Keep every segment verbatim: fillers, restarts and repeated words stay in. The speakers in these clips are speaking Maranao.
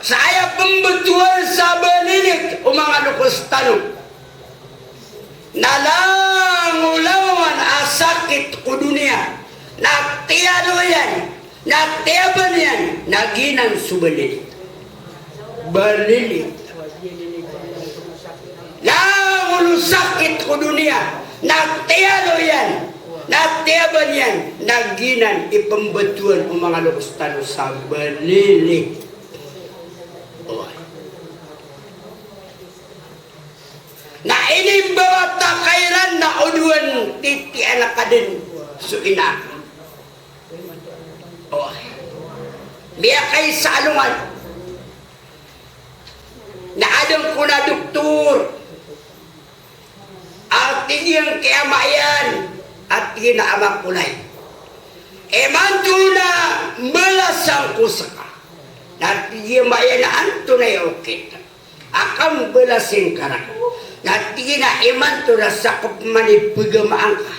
Sa aya pembetowan sa balilit o manga lokes tano na langolangon a sakit ko doniya, na tiyalo iyan, na tiyaban iyan, na giyanan so balilit. Balilit. Langon o sakit ko doniya, na tiyalo iyan, na tiyaban iyan, na giyanan i pembetowan o manga lokes tano sa balilit. Oway. Na inimbawata ka iran na o dowa titiyaan ka den so ina ka. Oway. Miyakaisa a alongan na adn ko na doktor. A tig iyan ki ama iyan, a tig iyan a ama ko, lay, imanto na mbalasan ko seka. Na tig i ama iyan a antonaa i okit a kambalasin ka rakn? Na tig iyan a imanto na sakop man i pegamaan ka,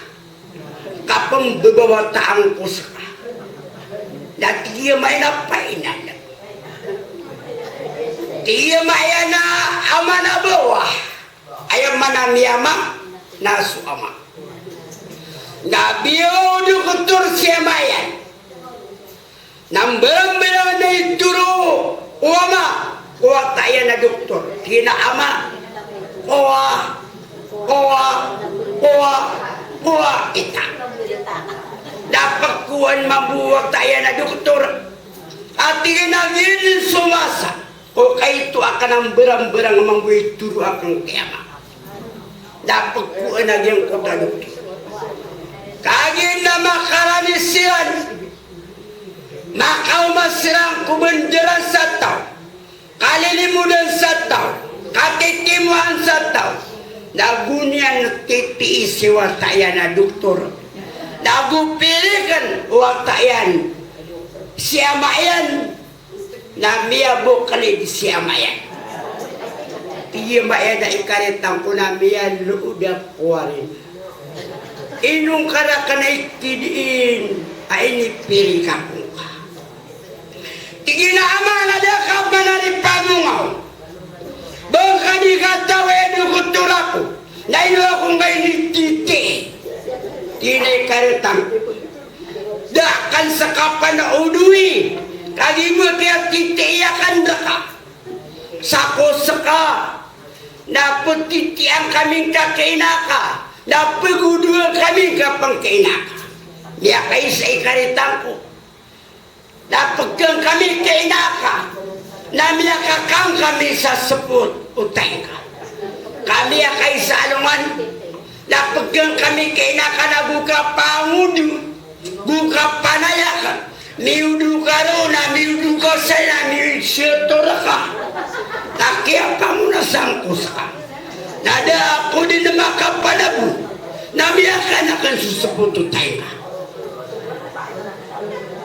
kapembebawataan ko seka. Na tig i ama iyan a painal. Tig i ama iyan a ama na bawa. Aya maana a miyama na so ama. Na biyo o doktor si ama iyan. Na mbarambarang na itoro o ama ko wata iyan a doktor. Tig iyan a ama, kowa, kowa, kowa, kowa ita. Na pekowaan mambo o wata iyan a doktor. A tig iyan a giyanan so masa ko kaito akn a mbarambarang mambo itoro akn ki ama. Na pekowaan a giyangkoto a doktor. Kagiya na makarani siran, makaoma siran ko bandaran sa taw, kalilimodan sa taw, katitimoan sa taw, na go niyan titii si wata iyan a doktor. Na go pirikn o wata iyan si ama iyan. Na miyaboklid si ama iyan. Tig i ama iyan a ikaritang ko na miyalood ako a rin. Ino ngka rakn a ikidin a inipirik ako ngka? Tig iyan a ama, na da ka pn a di pamongaw. Ba ngka di katawi a doktor ako na ino ako ngka inititii? Tig iyan a ikaritang ko, da akn seka pn odoi, kagiya ba kiyatitii akn rka. Sako seka na petitian kami ngka ki ina ka, na pegodoan kami ngka pn ki ina ka. Miyakaisa a ikaritang ko, na peggang kami ki ina ka, na miyakakang kami sa sepot o taing ka. Ka miyakaisa a alongan, na peggang kami ki ina ka na go ka pangodo, go ka panayak, miyodo ka ron, na miyodo ka saya, na miyodo ka saya. Na kiyapamonasan ko seka. Na da ako den makapanabo, na miyakaan akn so sepot o taing ka.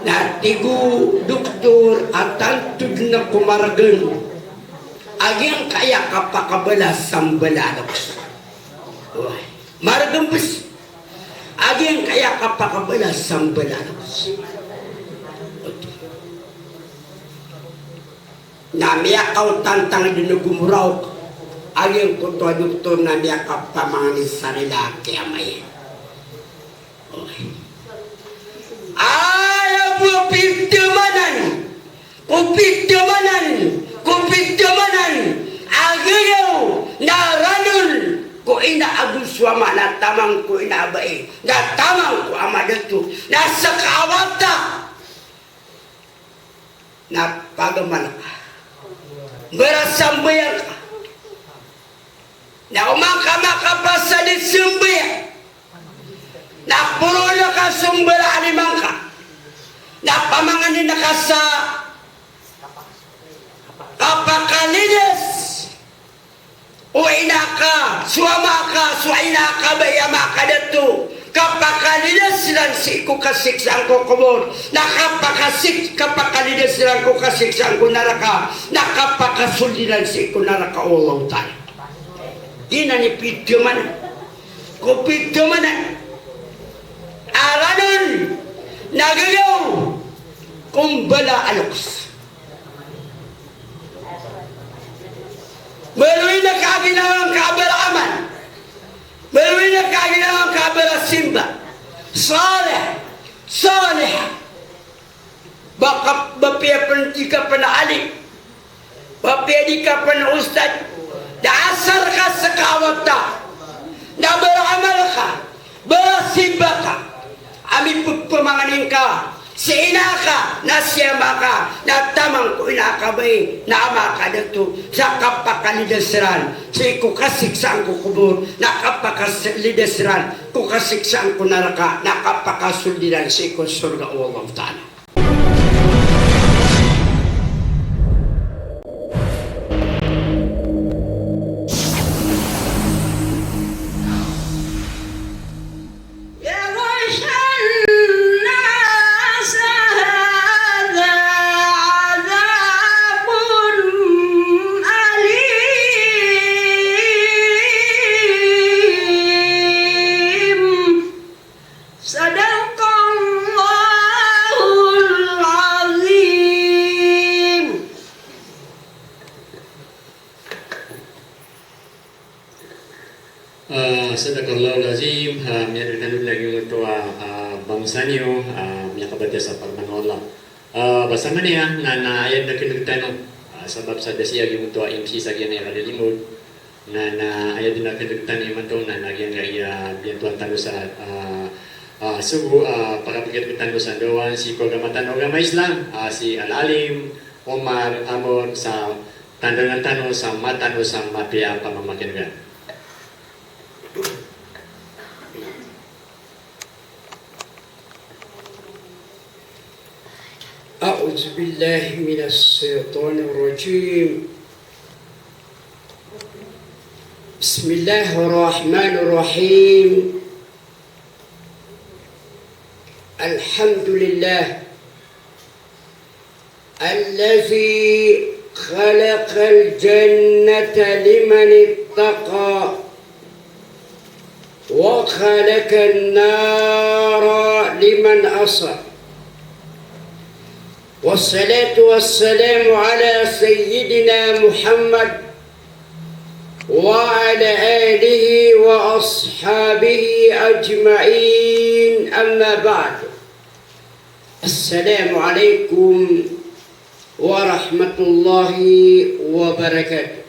Na tig o doktor a tanto den ako margn a giyangkaya kapakabala sa mbala a lokes. Oway. Margn bes a giyangkaya kapakabala sa mbala a lokes. Na miyakaotantang den a gomoraok a giyangkoto a doktor na miyakapamangni sa rila ki ama iyan. Aya bo a pithamanan, ko pithamanan, ko pithamanan a gagaw na ranon ko ina ago so ama, na tamang ko ina a bai, na tamang ko ama dato, na seka a wata na pagamal ka, mbarasambayang ka, na oman ka makapasad i sambayang, na poroon ka so mbala a lima ngka, na pamanganin ka sa kapakalidas o ina ka, so ama ka, so ina ka bai, ama ka dato, kapakalidas iran sii ko kasiksaan ko kobor, na kapakasik-, kapakalidas iran ko kasiksaan ko naraka, na kapakasold iran sii ko naraka o Allahu Ta'ala. Giyanan i pithamanan. Ko pithamanan a ranon na gagaw ko mbala a lokes. ka a baramal. Baloy na ka a ginawa ngka a barasimba. Salih. Salihah. Ba ka, ba piya pn di ka pn alim, ba piya di ka pn ustad, da asar ka ska a wata, na baramal ka, barasimba ka, a mipphmangni ngka si ina ka, na si ama ka, na taman ko ina ka bai, na ama ka dato, sa kapakalidas ran sii ko kasiksaan ko kobor, na kapakalidas ran ko kasiksaan ko naraka, na kapakasold iran sii ko sorga o Allahu Ta'ala. يغشى الناس هذا عذاب أليم. صدق الله العظيم. Ah, sadaqallahul azim. Ah, miyadalin tano lagid oto a, ah, bangsa niyo, ah, miyakabatiya sa parman o Allah. Ah, ba samanaya na, na aya dn a kndg tano, ah, sabap sa da sii a giyangkoto a M C sa giyangkaya a kalilimod. Na, na aya dn a kndg tano imanto na, na giyangkaya a biyantoan tano sa, ah, ah, sogo, ah, pakapkit tano sa ndawan sii ko agama tano a agama Islam, ah, si Al-Alim Omar Amor sa tandangan tano sa mata tano sa mapiya a pamamakin'gan. أعوذ بالله من الشيطان الرجيم. بسم الله الرحمن الرحيم. الحمد لله الذي خلق الجنة لمن اتقى وخلق النار لمن عصى. والصلاة والسلام على سيدنا محمد وعلى آله وأصحابه أجمعين. أما بعد. السلام عليكم ورحمة الله وبركاته.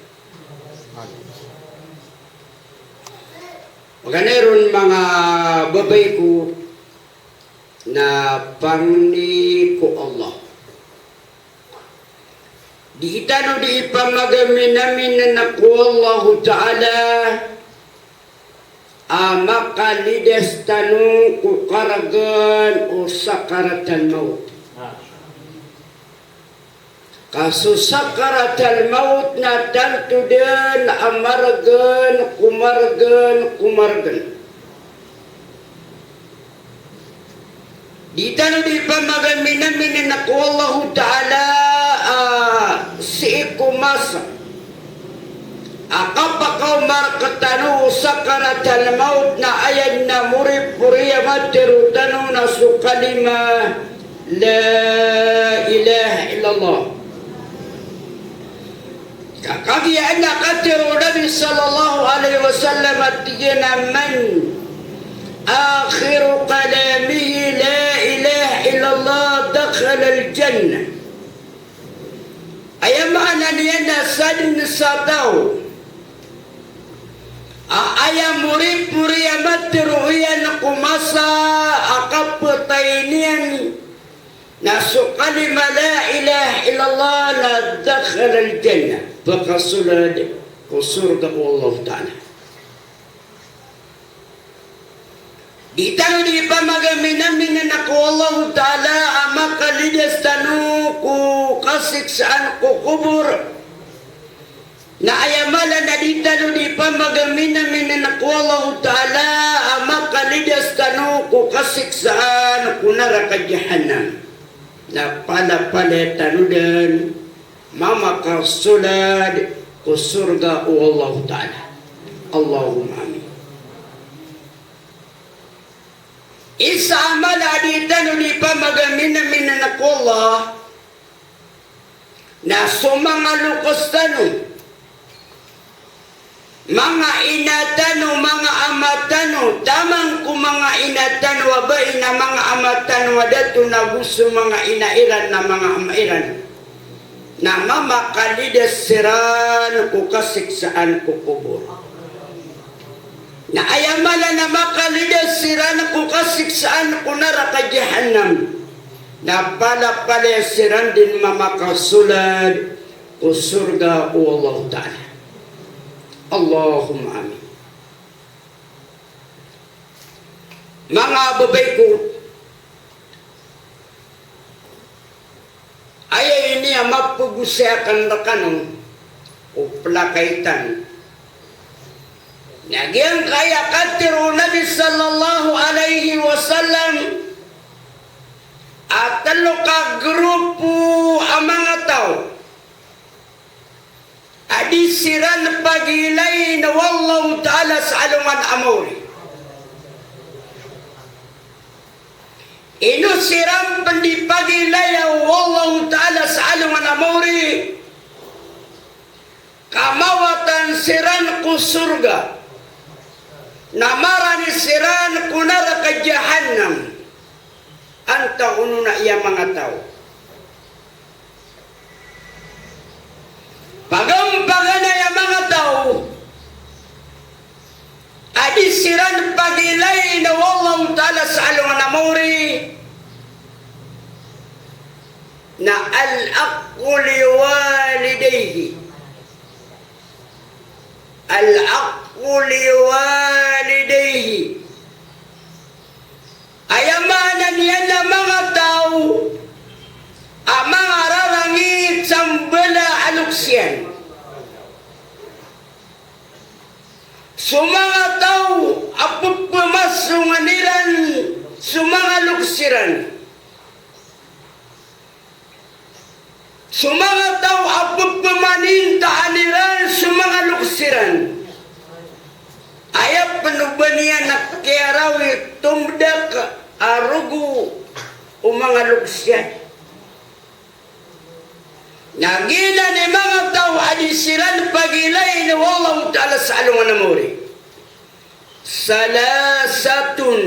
Paganay ron manga babay ko na pangni ko Allah. Di tano di ipamagaminamin ko Allahu Ta'ala a makalidas tano ko karagan o sakaratal maut. Ka so sakaratal maut na tanto dn a margn ko margn ko margn. Di tano di pamagaminamin ko Allahu Ta'ala, ah, sii ko masa a kapakaoma rktano o sakaratal maut na aya dn a moripori a matero tano na so kalima la ilaha illallah. Ka kagiya adn a katero o Nabi sallallahu alaihi wasallam a tig iyan a, "Man akhiru kalamihi la ilaha illallah dakhalal jannah." Aya maana niyan na sadn sa taw a aya moripori a matero iyan ko masa a kapatay niyan na so kalima la ilaha illallah na dakhalal jannah, pakasold ko sorga o Allahu Ta'ala. Di tano di pamagaminamin ko Allahu Ta'ala a makalidas tano ko kasiksaan ko kobor. Na aya mala na di tano di pamagaminamin ko Allahu Ta'ala a makalidas tano ko kasiksaan ko naraka Jahannam. Na palapalaya tano dn mamakasold ko sorga o Allahu Ta'ala. Allahumma amin. Isa a mala a di tano di pamagaminamin ko Allah na so manga loks tano Manga ina tano, manga ama tano, taman ko manga ina tano a bai na manga ama tano a dato nago so manga ina iran na manga ama iran na mamalidas siran ko kasiksaan ko kobor. Na aya mala na makalidas siran ko kasiksaan ko naraka Jahannam, na palapalaya siran dn mamakasolad ko sorga o Allahu Ta'ala. Allahumma amin. Manga babay ko, aya ini a mapagosay akn rkano o plakay tano. Na giyangkaya katharo o Nabi sallallahu alaihi wasallam a tlo ka grupo a manga taw a di siran pagilayn o Allahu Ta'ala sa alongan a maori. Ino siran pn di pagilayn o Allahu Ta'ala sa alongan a maori? Ka mawatan siran ko sorga, na marani siran ko naraka Jahannam. Antaa onon aya manga taw? Paganay a manga taw a di siran pagilayn o Allahu Ta'ala sa alongan a maori na al-aqqu liwalidayhi. Al-aqqu liwalidayhi. Aya maana niyan na manga taw a mangararangit sa mbala a loks iyan. So manga taw a pphamasongan iran so manga loks iran. So manga taw a pphanintaan iran so manga loks iran. Aya pn o ba niyan a kiyarawi tomdak a rogo o manga loks iyan. Na giyanan i manga taw a di siran pagilayn o Allahu Ta'ala sa alongan a maori. Salasatun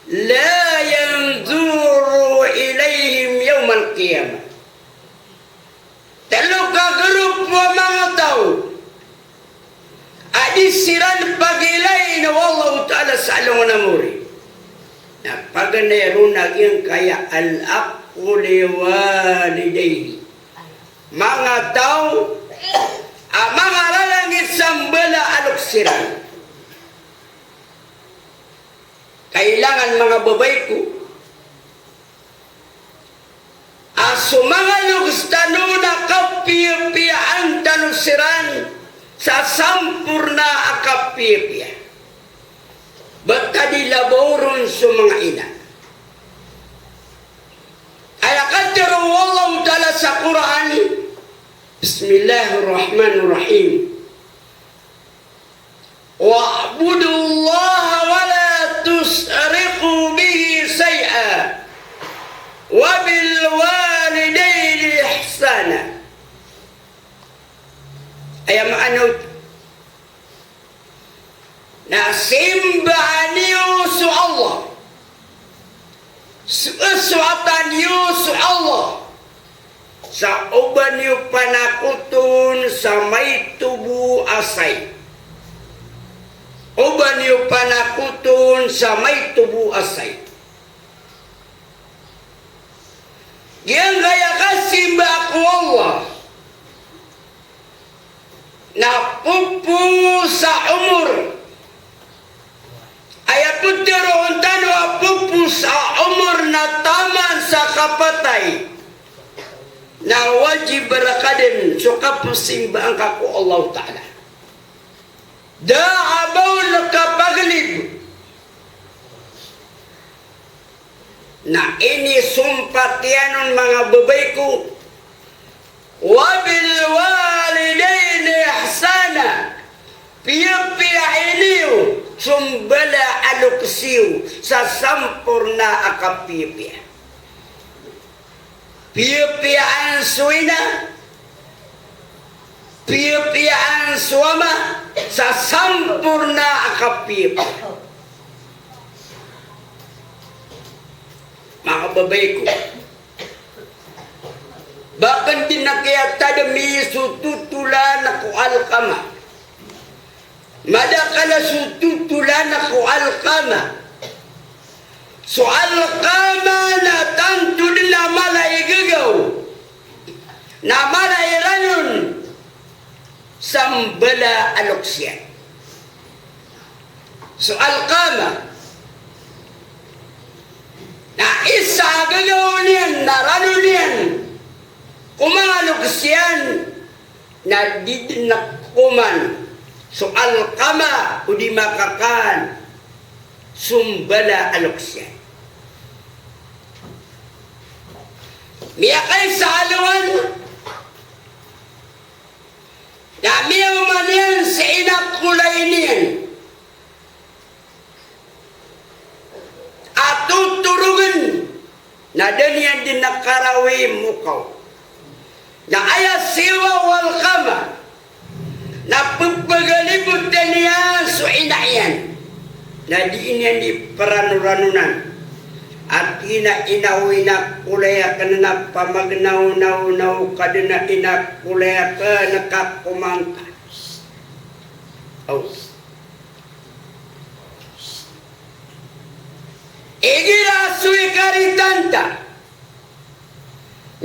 la yanzuru ilayhim yawmal qiyamah. Tlo ka grupo a manga taw a di siran pagilayn o Allahu Ta'ala sa alongan a maori. Na paganay ron a giyangkaya al-aqqu liwalidayhi. Manga taw a mangararangit sa mbala a loks iran. Kailangan manga babay ko a so manga loks tano na kapiyapiyaan tano siran sa samporna a kapiyapiya. Ba ta di labaw ron so manga ina. Aya katharo o Allahu Ta'ala sa Qur'an, Bismillahir Rahmanir Rahim. Wa'budullaha wa la tushriku bihi shay'a wa bil walidayni ihsana. Aya maana oto na simbaa niyo so Allah. So, so, soatan iyo so Allah sa o ba niyo panakoton sa maito bo a sai. O ba niyo panakoton sa maito bo a sai. Giyangkaya kasimbaa ko Allah na popo sa omor. Aya ptharoon tano a popo sa omor na taman sa kapatay, na wajib rka dn so kaposimbaan ka ko Allah Ta'ala. Da a ba on kapaglib. Na inisompat iyan on, manga babay ko, wa bil walidayni ihsana, piyapiya niyo so mbala a loks iyo sa samporna a kapiyapiya. Piyapiyaan so ina, Piyapiyaan so ama sa samporna a kapiyapiya. Manga babay ko, ba ken di na kiyatadmi so totolan ko Alqamah. Madakl a so totolan ko Alqamah. So Alqamah na tanto dn a mala i gagaw, na mala i ranon, sa mbala a loks iyan. So Alqamah na isa a gagaw niyan na ranon iyan ko manga loks iyan, na di dn koman so Alqamah o di makakan so mbala a loks iyan. Miyakaisa a alongan na miyaoma niyan si ina ko lay niyan a totorogn, na da niyan dn karawi mokaw. Na aya siyowa o Alqamah na pphagalibotan iyan so ina iyan, na di niyan di pranoranonan. A tig iyan a, ina o ina ko lay akn, na pamagnaw naw naw ka dn a ina ko lay akn, ka koman ka. Aw. Igira so ikaritan ta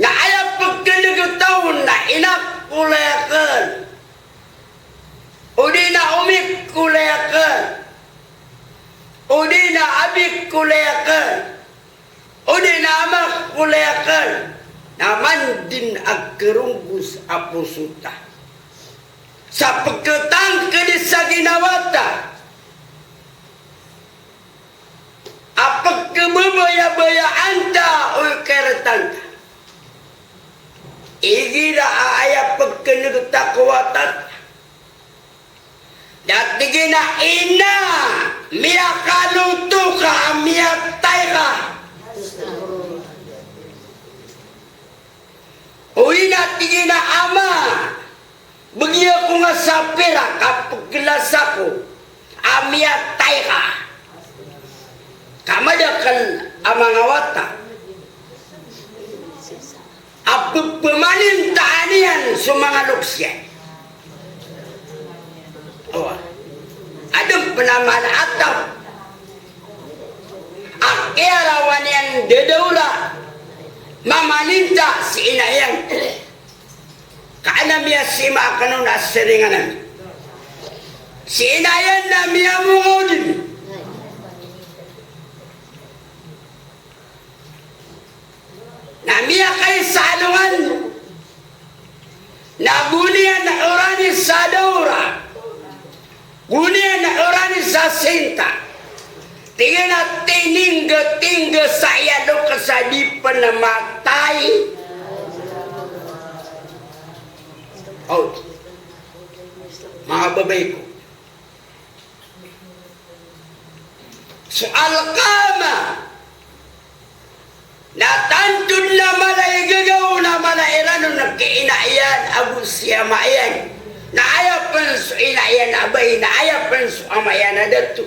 na aya pknegta on na ina ko lay akn, odi na omi ko lay akn, odi na abi ko lay akn, odi na ama ko lay akn, na man dn a kronggos a poso ta sa pkhatangkd sa ginawa ta a pkhababayabayaan ta o ikaritan ta. Igira a aya pknegta ko wata ta, da tig iyan a, ina, miyakaloto ka a miyatay ka. O ina, tig iyan a, ama, bgi ako nga sa pirak a pglas ako a miyatay ka. Ka madakl a manga wata a pphamanintaan iyan so manga loks iyan. Oway. Adn pn a mala a taw a kiyarawan iyan dadawra mamaninta si ina iyan. Ka an a miyasima akn on a siringan ami. Si ina iyan na miyamonga o dn. Na miyakaisa a alongan na go niyan orani sa dawra, go niyan orani sa sinta. Tig iyan a tininggatingga sa aya loks a di pn matay. Aw, manga babay ko, so Alqamah na tanto dn a mala i gagaw, na mala i ranon ki ina iyan ago si ama iyan. Na aya pn so ina iyan a bai, na aya pn so ama iyan a dato.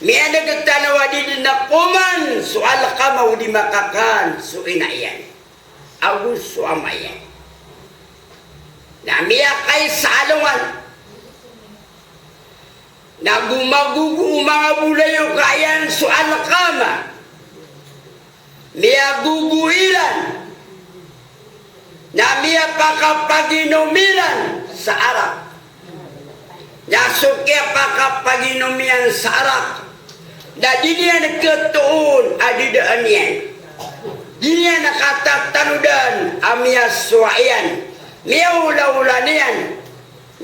Miyaneg tano a di dn koman so Alqamah o di makakan so ina iyan ago so ama iyan. Na miyakaisa a alongan na go magogo o manga bolayoka iyan so Alqamah. Miyagogo iran na miyapakapaginom iran sa arak. Na so kiyapakapaginom iyan sa arak na di niyan khatoon a di daan iyan. Di niyan katatanodan a miyasowa iyan. Miyaolaola niyan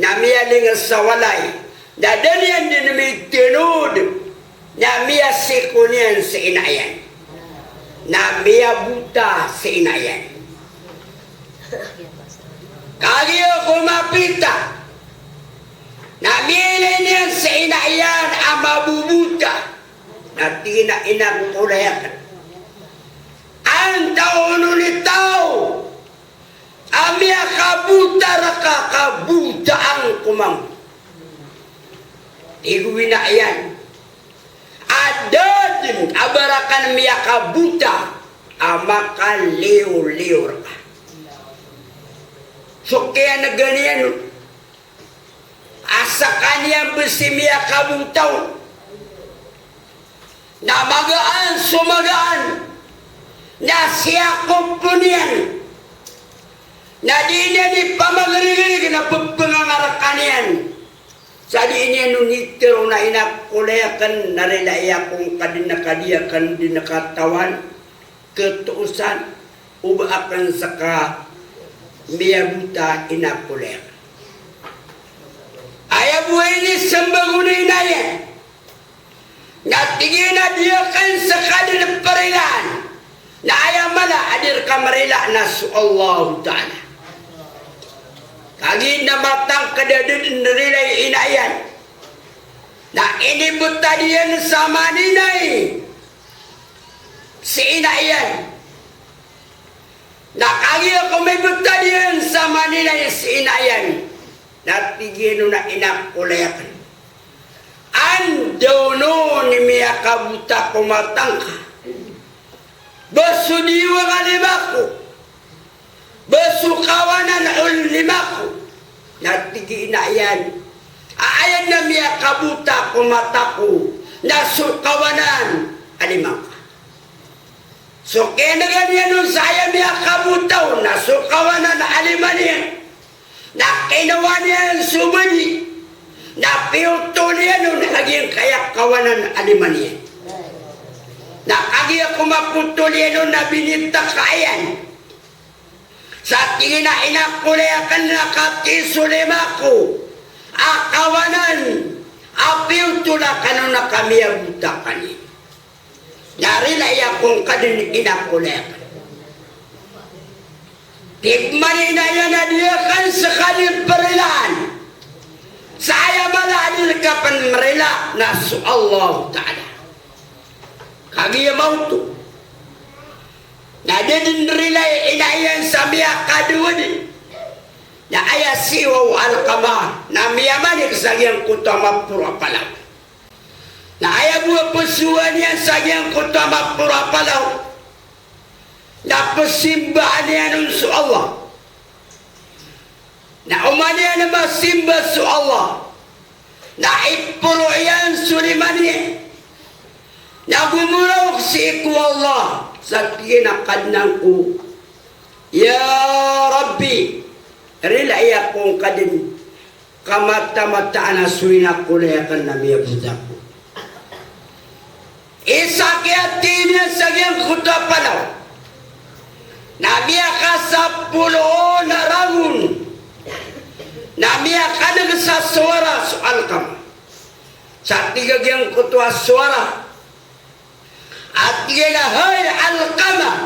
na miyalinga sa walay. Na da niyan dn mitanod na miyasiko niyan si ina iyan. Na miyabota si ina iyan. Kagiya ko mapita na miyailay niyan si ina iyan a mabobota. Na tig iyan a, ina ko lay akn, antaa on i taw a miyakabota miyakabotaan ko mambo. Tig o ina iyan a da dn a ba rakn miyakabota a makaliyo-liyo rka. So kiyan'ga niyan on a skaniyan bs i miyakabota on na magaan so magaan, na siyakop on iyan, na di niyan ipamagrigrig na pphangangarkan iyan. Sa di niyan on itharo na ina ko lay akn, na rilai ako ngka dn a ka di akn dn katawan khatoosan o ba akn ska miyabota, ina ko lay akn. Aya bo a inismbag on o ina iyan na tig iyan a di akn ska dn prilaan, na aya mala a di rka mrila na so Allahu Ta'ala. Kagiya na matangkd a da dn rilai i ina iyan, na inibtad iyan sa maninay si ina iyan. Na kagiya ko mibtad iyan sa maninay si ina iyan, na tig iyan on a ina ko lay akn, anda on i miyakabota ko matangka, ba so diwang a lima ko, ba so kawanan o lima ko. Na tig i ina iyan a aya dn a miyakabota ko mata ko na so kawanan a lima ngka. So kiyan'ga niyan on sa aya miyakabota on na so kawanan a lima niyan, na kinowa niyan so badi, na piyotol iyan on a giyangkaya kawanan a lima niyan. Na kagiya ko mapotol iyan on na binitaka iyan. Sa tig iyan a ina ko lay akn, na katii so lima ko a kawanan a piyotol akn on a ka miyabota ka niyan. Na rilai ako ngka dn, ina ko lay akn. Tig man i ina iyan a di akn ska dn prilaan. Sa aya mala a di rka pn mrila na so Allahu Ta'ala. Kagiya maoto na da dn rilai i ina iyan sa miyakadowa dn. Na aya siyowa o Alqamah na miyamanik sa giyangkoto a maporo a palaw. Na aya bo a pzowaan iyan sa giyangkoto a maporo a palaw na pzimbaan iyan on so Allah. Na oman iyan masimba so Allah, na iporo iyan so lima niyan, na gomoraok sii ko Allah, sa tig iyan a Kadnan ko, ya Rabbi, rilai ako ngka dn ka matamataan a so ina ko lay akn na miyabota ko. Isa kiyatii niyan sa giyangkoto a palaw na miyakasapolo on a rangon, na miyakan'g sa sowara so Alqamah. Sa tig a giyangkoto a sowara a tig iyan a, hay Alqamah,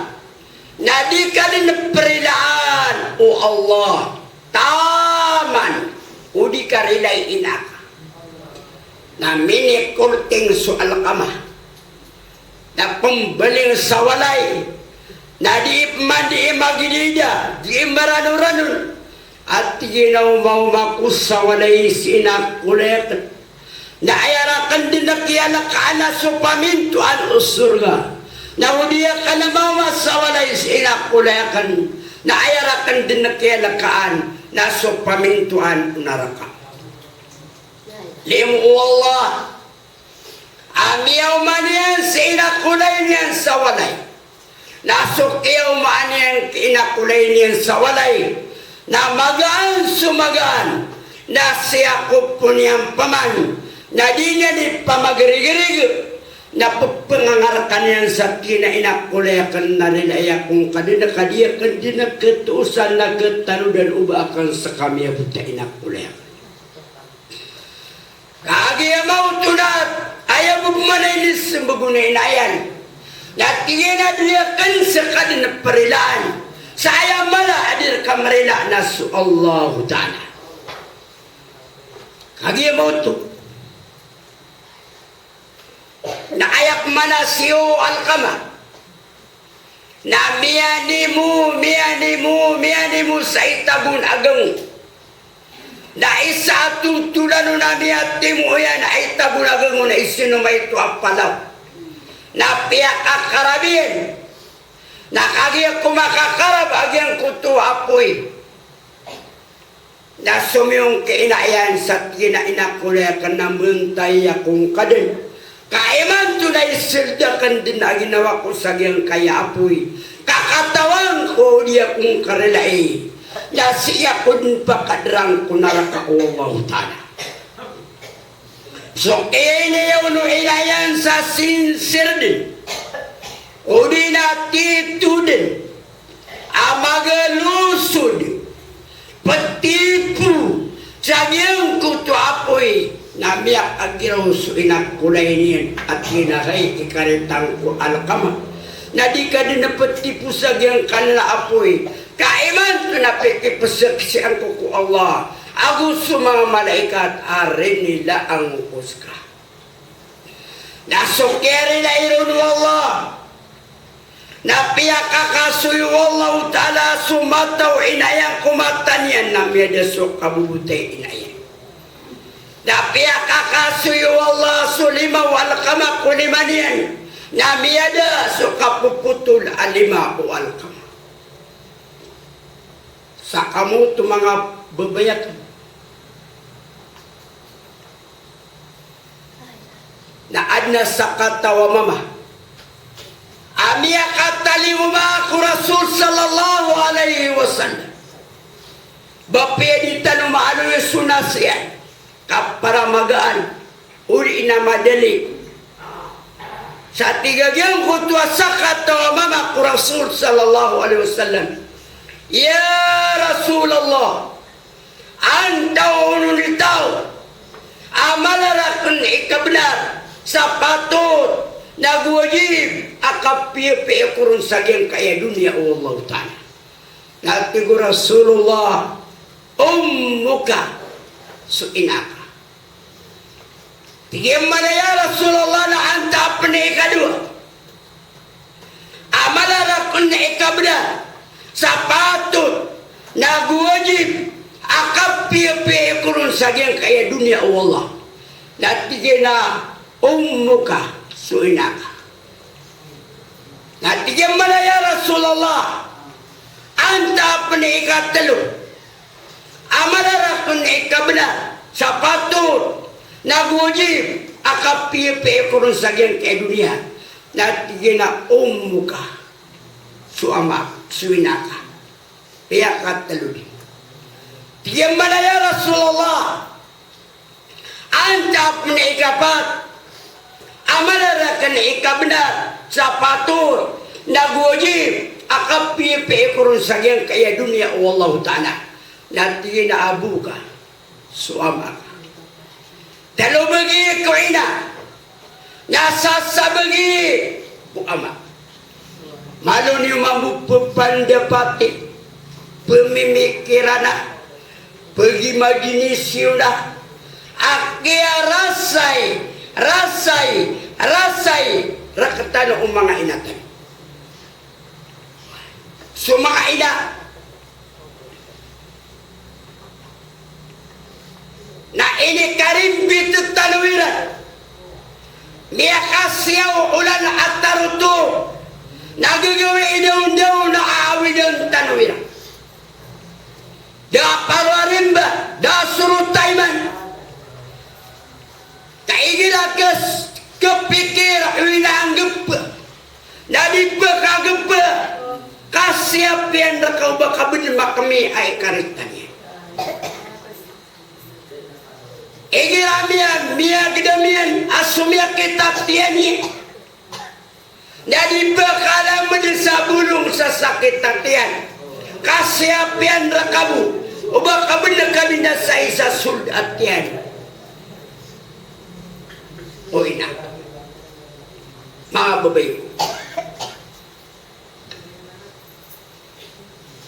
na di ka dn prilaan o Allah taman o di ka rilai i ina ka. Na minikorting so Alqamah, na pmbaling sa walay, na di pman di i magidida, di i maranoranon. A tig iyan a omaoma ako sa walay si ina ko lay akn, na aya rakn dn kiyalkaan na so pamintoan o sorga. Na o di akn maoma sa walay si ina ko lay akn, na aya rakn dn kiyalkaan na so pamintoan o naraka. Limo o Allah a miyaoma niyan si ina ko lay niyan sa walay, na so kiyaomaan iyan ki ina ko lay niyan sa walay na magaan so magaan, na siyakop on iyan pman, na di niyan ipamagrigirig, na pphangangarkan iyan sa tig iyan a ina ko lay akn na rilai ako ngka dn a ka di akn dn khatoosan na khatanodan o ba akn ska miyabota, ina ko lay akn. Kagiya maoto na aya bo pman a inismbag on a ina iyan, na tig iyan a di akn ska dn prilaan sa aya mala a di rka mrila na so Allahu Ta'ala. Kagiya maoto na aya pman a siyowa o Alqamah na miyanimo, miyanimo, miyanimo sa itago on a gango. Na isa a totolan on a miyatimo iyan a itago na ganggo na isino maito a palaw. Na piyakakarab iyan. Na kagiya ko makakarab a giyangkoto a apoy. Na somiyong ki ina iyan sa tig iyan a ina ko, laya akn a mbntay ako ngka dn. Ka imanto na isold akn dn a ginawa ko sa giyangkaya apoy. Ka katawan ko di ako ngka rilai. Na sii ako dn pakadrang ko naraka o Allahu Ta'ala. So kiyainiyaw o ina iyan sa sincere dn, odi na tito dn, a magalosod, ptipo sa giyangkoto a apoy, na miyakagiraw so ina ko, laya niyan a tig iyan a hay ikaritan ko Alqamah. Na di ka dn ptipo sa giyangkanan a apoy. Ka imanto na pikipzaksian ko ko Allah ago so manga malaikat a rinilaan ko ska. Na so kiyarilaan ron o Allah, na piyakakasoy o Allahu Ta'ala so mata o ina iyan ko mata niyan na miyada so kabobotay o ina iyan. Na piyakakasoy o Allah so lima o Alqamah ko lima niyan na miyada so kapopotol a lima o Alqamah. Sa kamo oto manga babay akn. Na adn a sakataw a mama a miyakatalingoma ko Rasul sallallahu alaihi wasallam. Ba piyadi tano maaloy so nasihat ka para magaan, odi na madali. Sa tig a giyangkoto a sakataw a mama ko Rasul sallallahu alaihi wasallam, "Ya Rasulullah, antaa on i taw a mala rakn i kabnar sa patot nago wajib a kapiyapiya ko ron sa giyangkaya doniya o Allahu Ta'ala?" Na tig o Rasulullah, "Ummuka," so ina ka. Tig iyan man a, "Ya Rasulullah, na antaa pn i ikadowa a mala rakn i kabnar sa patot nago wajib a kapiyapiya ko ron sa giyangkaya doniya o Allah?" Na tig iyan a, "Ummuka," so ina ka. Na tig iyan man a, "Ya Rasulullah, antaa pn i ikatlo a mala rakn i kabnar sa patot nago wajib a kapiyapiya ko ron sa giyangkaya doniya?" Na tig iyan a, "Ummuka," so ama, so ina ka. Piyakatlo dn. Tig iyan man a, "Ya Rasulullah, antaa pn i ikapat a mala rakn i kabnar sa patot nago wajib a kapiyapiya ko ron sa giyangkaya doniya o Allahu Ta'ala?" Na tig iyan a, "Abuka," so ama ka. Tlo bagi ko ina, na sasa bagi ko ama. Malo niyo mambo pphanda pati, pmimikiran a, pagimagini siyo na, a kiyarasay, rasay, rasay rktano o manga ina tano. So manga ina, na inikarimbit tano iran, miyakasiyaw olan a tarotop, na gagawii dawndaw na aawidan tano iran. Da a paro a rimba, da a sorotay man. Ka igira ka s-, kapikir o ina a nggp, na di ba ka nggp, ka siyap iyan rka o ba ka bn makmi a ikaritan iyan. Igira miya, miyagdam iyan a somiyakit a tiyan iyan. Na di ba ka lamd sa bolong sa sakit a tiyan, ka siyap iyan rka bo o ba ka bn kabinasai sa sold a tiyan. O ina, manga babay ko.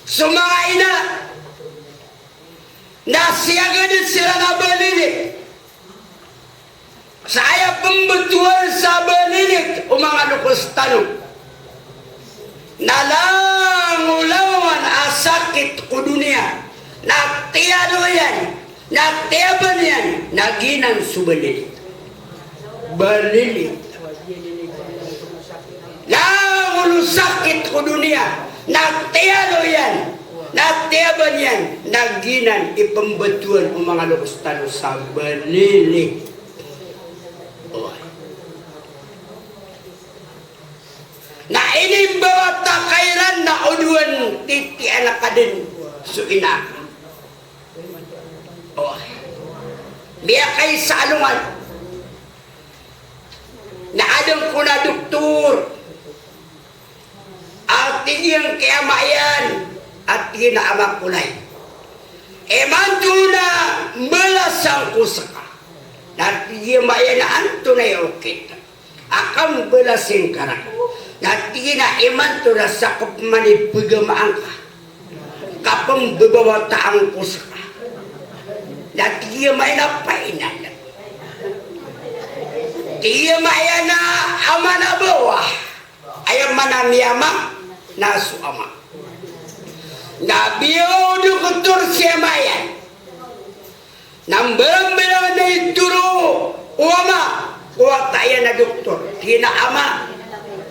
So manga ina, na siyagad siran a balilig sa aya pmbtowan sa balilig o manga loks tano. Na langolangon a sakit ko doniya na tiyalo iyan Na tiyaban iyan na giyanan so balili. Balili. Langon o sakit ko doniya, na tiyalo iyan, na tiyaban iyan, na giyanan i pmbtowan o manga loks tano sa balili. Oway. Na inimbawata ka iran na odowan titian ka dn so ina ka. Oway. Miyakaisa a alongan na adn kon a doktor a tig iyan ki ama iyan a tig iyan a ama ko lay, imanto na mbalasan ko ska. Na tig i ama iyan a antonaa i okit a kambalas ingka rakn? Na tig iyan a imanto na sakop man i pagamaan ka, kapmbabawataan ko ska. Na tig i ama iyan a painal. Tig i ama iyan a ama na bawa. Aya maana a miyama na so ama. Na biyo o doktor si ama iyan. Na mbarambarang na itoro o ama ko wata iyan a doktor. Tig iyan a ama,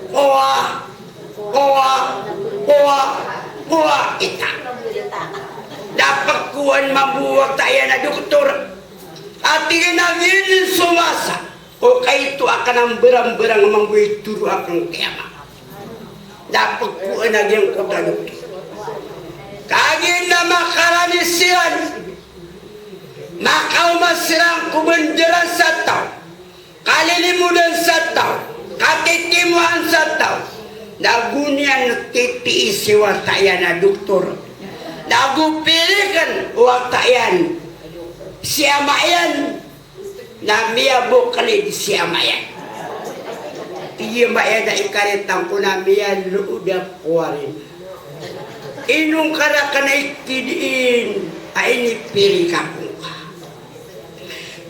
kowa, kowa, kowa, kowa ita. Na pkowaan mambo o wata iyan a doktor. A tig iyan a giyanan so masa ko kaito akn a mbarambarang mambo itoro akn ki ama. Na pkowaan a giyangkoto a doktor. Kagiya na makarani siran, makaoma siran ko bandaran sa taw, kalilimodan sa taw, katitimoan sa taw, na go niyan titii si wata iyan a doktor. Na go pirikn o wata iyan si ama iyan. Na miyaboklid si ama iyan. Tig i ama iyan a ikaritang ko na miyalood ako arin. Ino ngka rakn a ikidin a inipirik ako ngka?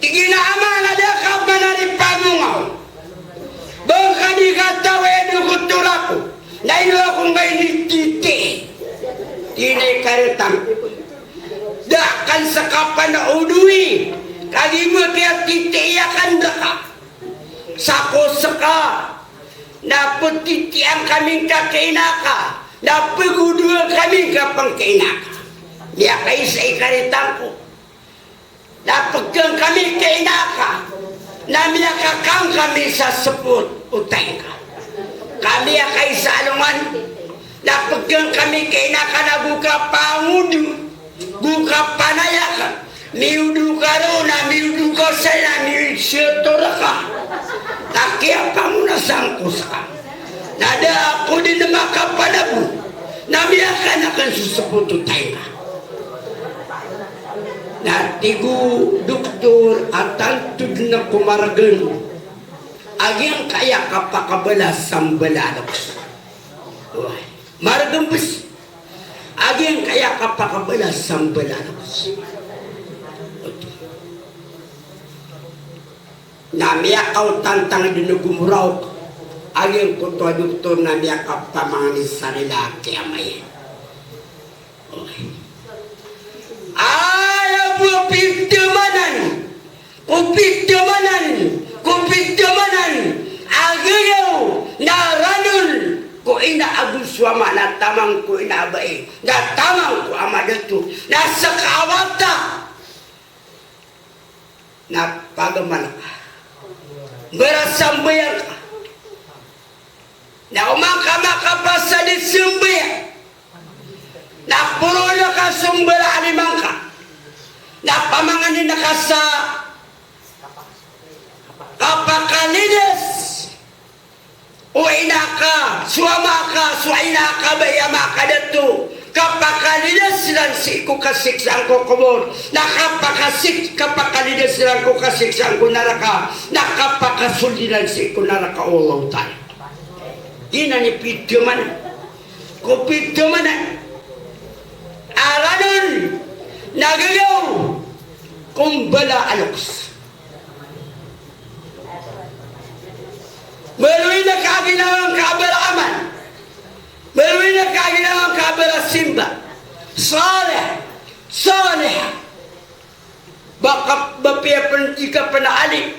Tig iyan a ama, na da ka man a di pamongaw. Ba ngka di katawi a doktor ako, na ino ako ngka inikitii? Tig iyan a ikaritang ko. Da akn ska panoodoi, kagiya ba kiya titii akn rka. Sa ko ska, na ptitian kami ngka ki ina ka, na pgodoan kami ngka pn ki ina ka. Miyakaisa i karitang ko. Na pgaan kami ki ina ka, na miyakakan kami sa spot o taing ka. Ka miyakaisa a alongan, na pgaan kami ki ina ka na go ka pangodo, go ka panaya ka, miyodo ka ron, na miyodo ka sa, na miyodo ka sa. Na kiyapangonasaan ko ska. Na da ako dn makapanabo, na miyakan akn so spot o taing ka. Na tig o doktor a tanto dn ako margn a giyangkaya kapakabalas sa mbala a loks. Oway. Margn bs a giyangkaya kapakabalas sa mbala a loks. Na miyakaotantang dn o gomorok a giyangkoto a doktor na miyakapamangni sa rila ki ama iyan. Aya bo a pithamanan, ko pithamanan, ko pithamanan a gagaw na ranon ko ina ago so ama, na taman ko ina a bai, na taman ko ama a dato, na ska a wata na pagamal ka. Mbarasambayang ka. Na oman ka makapasad i sambayang, na poroon ka so mbala a lima ngka, na pamanganin ka sa kapakalidas o ina ka, so ama ka, so ina ka bai, ama ka dato, kapakalidas iran sii ko kasiksaan ko kobor, na kapakasik-, kapakalidas iran ko kasiksaan ko naraka, na kapakasold iran sii ko naraka o Allahu Ta'ala. Giyanan i pithamanan. Ko pithamanan a ranon na gagaw ko mbala a loks. Maloy na kaginawa ngka a baraman. Maloy na kaginawa ngka a barasimba. Salih, salihah. Ba ka, ba piya pn di ka pn alim,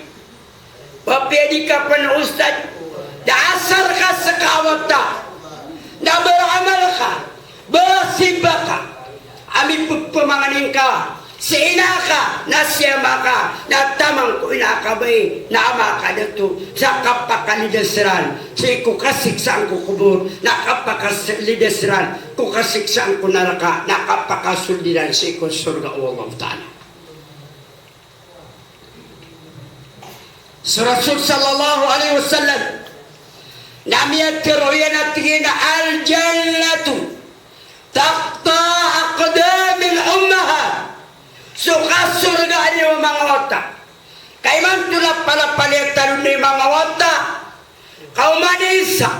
ba piya di ka pn ustad, da asar ka ska a wata, da baramal ka, barasimba ka, a mipphmangni ngka si ina ka na si ama ka, na taman ko ina ka bai na ama ka dato sa kapakalidas ran sii ko kasiksaan ko kobor, na kapakalidas ran ko kasiksaan ko naraka, na kapakasold iran sii ko sorga o Allahu Ta'ala. So Rasul sallallahu alaihi wasallam na miyatharo iyan a tig iyan a, "Al-jannatu tahta aqdamil ummahat." So kasorgaan iyo manga wata. Ka imanto na palapalaya tano i manga wata. Ka oman i isa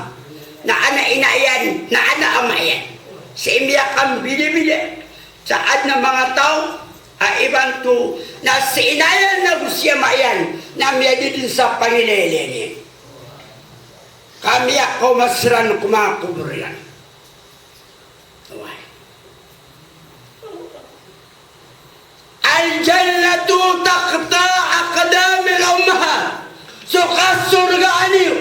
na ana ina iyan, na ana ama iyan. Sii miyakambidabida sa adn a manga taw a imanto na si ina iyan ago si ama iyan na miyadn sa pangilaylay niyan. Ka miyakaoma siran ko manga kobor iran. Oway. Al-jannatu tahta aqdamil ummahat. So kasorgaan iyo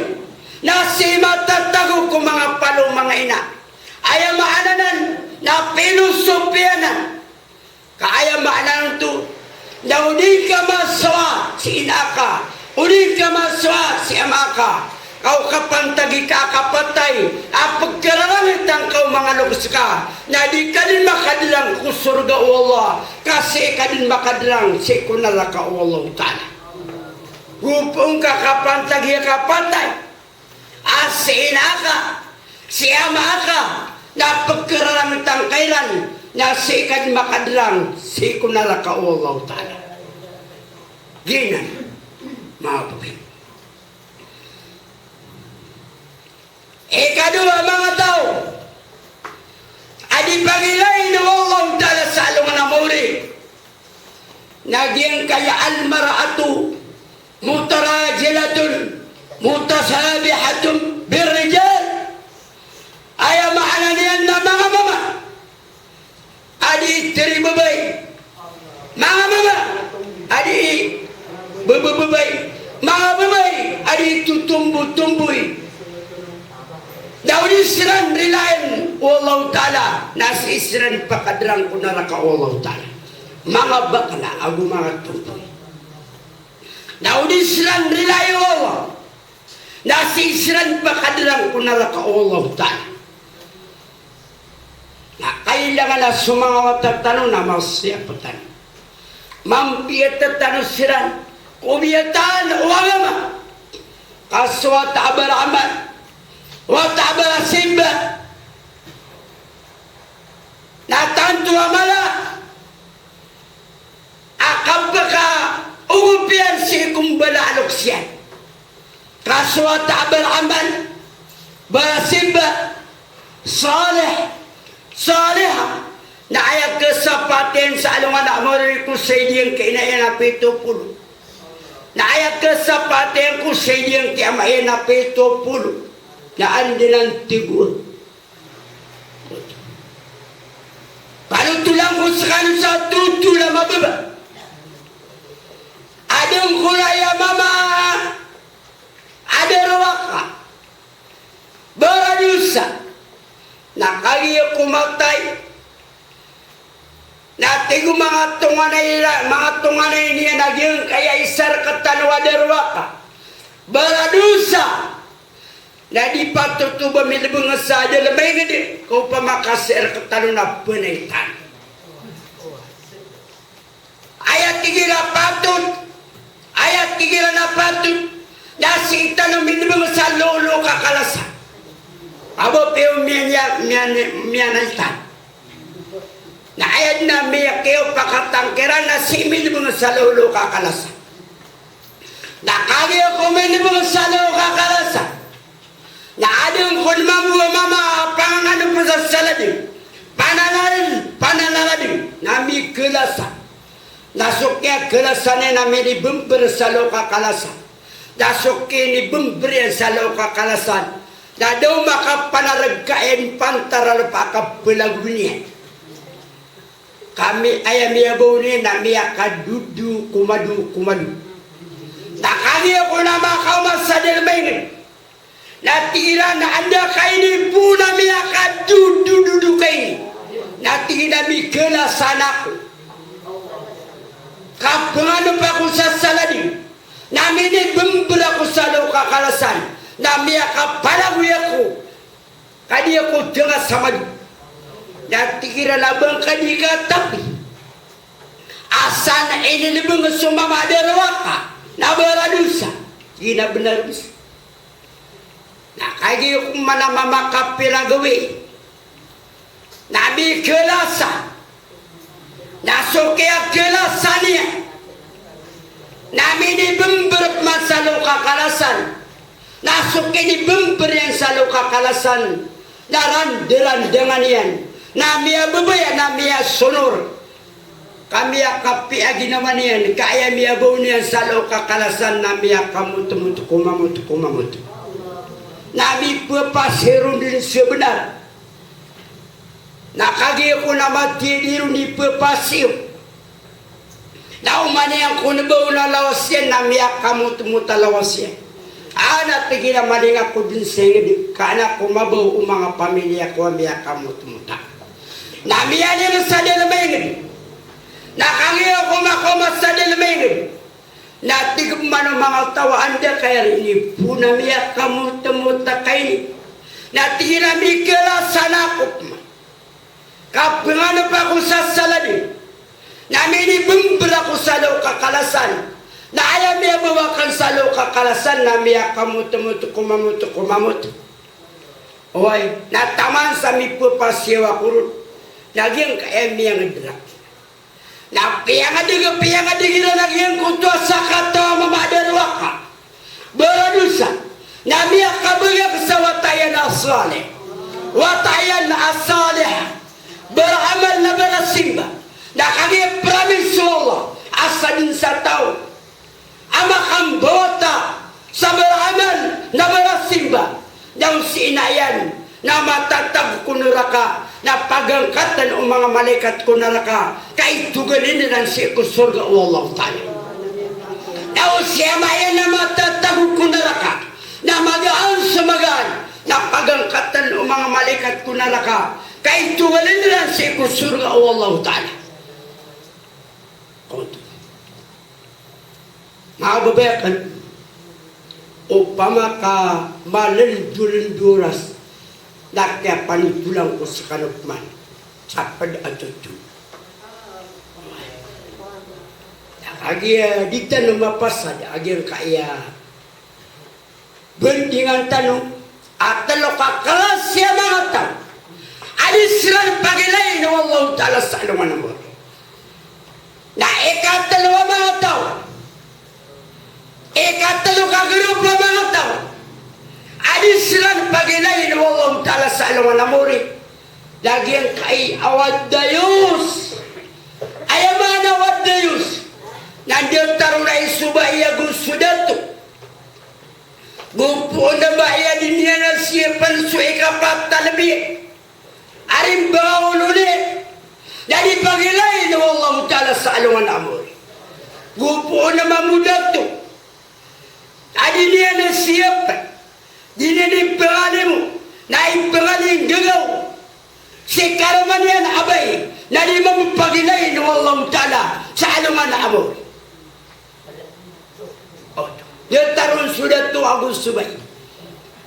na sii matatago ko manga palo o manga ina. Aya maana nan na pilosopiya nan. Ka aya maana nan oto na o di ka masowa si ina ka, o di ka masowa si ama ka, ka o kapantagi ka a kapatay a pkhararangitan ka o manga loks ka, na di ka dn makadrang ko sorga o Allah, ka sii ka dn makadrang sii ko naraka o Allahu Ta'ala. Gopn ka kapantagi a kapatay a si ina ka, si ama ka, na pkhararangitan ka iran, na sii ka dn makadrang sii ko naraka o Allahu Ta'ala. Giyanan, manga pagari. Ikadowa, manga taw a di pangilayn o Allahu Ta'ala sa alongan a maori, na giyangkaya al-mar'atu mutarajilatun mutasabihatun birrijal. Aya maana niyan na manga mama a di tiri babay. Manga mama a di babababay. Manga babay a di totombotomboy. Da o di siran rilayn o Allahu Ta'ala, na sii siran pakadrang ko naraka o Allahu Ta'ala. Manga bakla ago manga tomboy. Da o di siran rilayn o Allah, na sii siran pakadrang ko naraka o Allahu Ta'ala. Na kailangan a so manga wata tano na masiyap tano. Mampiyata tano siran ko biyatan o agama. Ka so wata a baramal, wata a barasimba, na tanto a mala a kapakaogop iyan sii ko mbala a loks iyan. Ka so wata a baramal, barasimba, salih, saliha, na aya kasapaat iyan sa alongan a maori ko sa diyangkai ina iyan a pito polo. Na aya kasapaat iyan ko sa diyangkai ama iyan a pito polo. Na anda nan tigoa? Panotolan ko skano sa totol a mababa. Adn ko aya mama a darowaka, baradosa, na kagiya ko matay, na tig o manga tonganay iran, manga tonganay niyan a giyangkaya isa rktano a darowaka, baradosa, na di patot o ba milbng sa dalm a ingd, ka opama ka sii rktano na pnay tano. Aya tig iran a patot, aya tig iran a patot, na sii tano milbng sa lolo ka kalasa. Abo piyo miyan, miyan, miyanay tano. Na aya dn a miyakiyo pakatangkiran na sii milbng sa lolo ka kalasa. Na kagiya ko milbng sa lolo ka kalasa, na adn ko mambo a mama a pangangano ko sa salading, panalalading, panalalading, na mikalasa. Na so kiyakalasa niyan na minibmbr sa lolo ka kalasa. Na so kinibmbr iyan sa lolo ka kalasa, na da o makapanarg ka iyan pantaralop a kapalagon iyan. Ami, aya miyabaw niyan na miyakadodo ko mado, ko mado. Na kagiya ko na makaoma sa dalem a inged. Na tig iran a anda ka inipoon a miyakadodododo ka ini. Na tig iyan a mikhalasan ako. Kapanganep ako sa salad iyo. Na minibember ako sa loka kalasan. Na miyakapalagoy ako. Ka di ako danga sa mado. Na tig iran a ba ngka di katapi a san inilebeng so mama a darowaka na baradosa. Tig iyan a benar, boss. Na kagiya ko man a mama a kapira gawii. Na mikhalasan. Na so kiyakhalasan iyan na minibember man sa loka kalasan. Na so kinibember iyan sa loka kalasan na randarandangan iyan. Na miyababaya, na miyasonor. Ka miyakapiya ginawa niyan, ka aya miyabaw niyan sa loka kalasan na miyakamotomoto ko mamoto ko mamoto. Na mipapasi ron den sa benar. Na kagiya ko na matiyadi ron i papasi iyo. Na oman iyan ko na baw na lawas iyan na miyakamotomoto a lawas iyan. A na tig iyan a malinga ko den sa inged, ka an ako mabaw o manga pamilya ko a miyakamotomoto. Na miyalinga sa dalem a inged. Na kagiya ko makaoma sa dalem a inged. Na tig man o manga taw a anda ka inipoon a miyakamotomoto ka ini. Na tig iyan a mikhalasan ako pman. Kapanganep ako sa salad iyo. Na minibember ako sa loka kalasan. Na aya miyabaw akn sa loka kalasan na miyakamotomoto ko mamoto ko mamoto. Oway, na taman sa mipapasiyaw ako ron. Na giyangkaya miyanged rakn. Na piyangadeg, piyangadeg iran a giyangkoto a sakataw a mama a darowaka. Baradosa. Na miyakabagak sa wata iyan a salih. Wata iyan a salih. Baramal na barasimba. Na kagiya promise o Allah a sadn sa taw a makambawata sa baramal na barasimba, na o sii na iyan na matatago ko naraka, na pagangkatan o manga malaikat ko naraka, ka itogalin iran sii ko sorga o Allah Ta'ala. Na o sii a maya na matatago ko naraka, na magaan sa magaan, na pagangkatan o manga malaikat ko naraka, ka itogalin iran sii ko sorga o Allah Ta'ala. Manga babay akn, opama ka malndolndo oras, na kiyapanidolan ko skano pman sa pd a totol. Na kagiya di tano mapasad a giyangkaya bandingan tano a tlo ka klasi a manga taw a di siran pagilayin o Allahu Ta'ala sa alongan a mori. Na ikatlo a manga taw, ikatlo ka grupo a manga taw a di siran pagilayin o Allahu Ta'ala sa alongan a mori, na giyangkai a waddayus. Aya maana a waddayus na datar o rai so bai ago so dato. Go poon a bai a di niyan a siyapan so ikapat a lbi a rimba a olo niyan, na di pagilayin o Allahu Ta'ala sa alongan a mori. Go poon a mamodato a di niyan a siyapan, di niyan ipangalimo, na ipangalinggagaw si karoma niyan a bai, na di mambo pagilayin o Allahu Ta'ala sa alongan a mori. Datar on so dato ago so bai.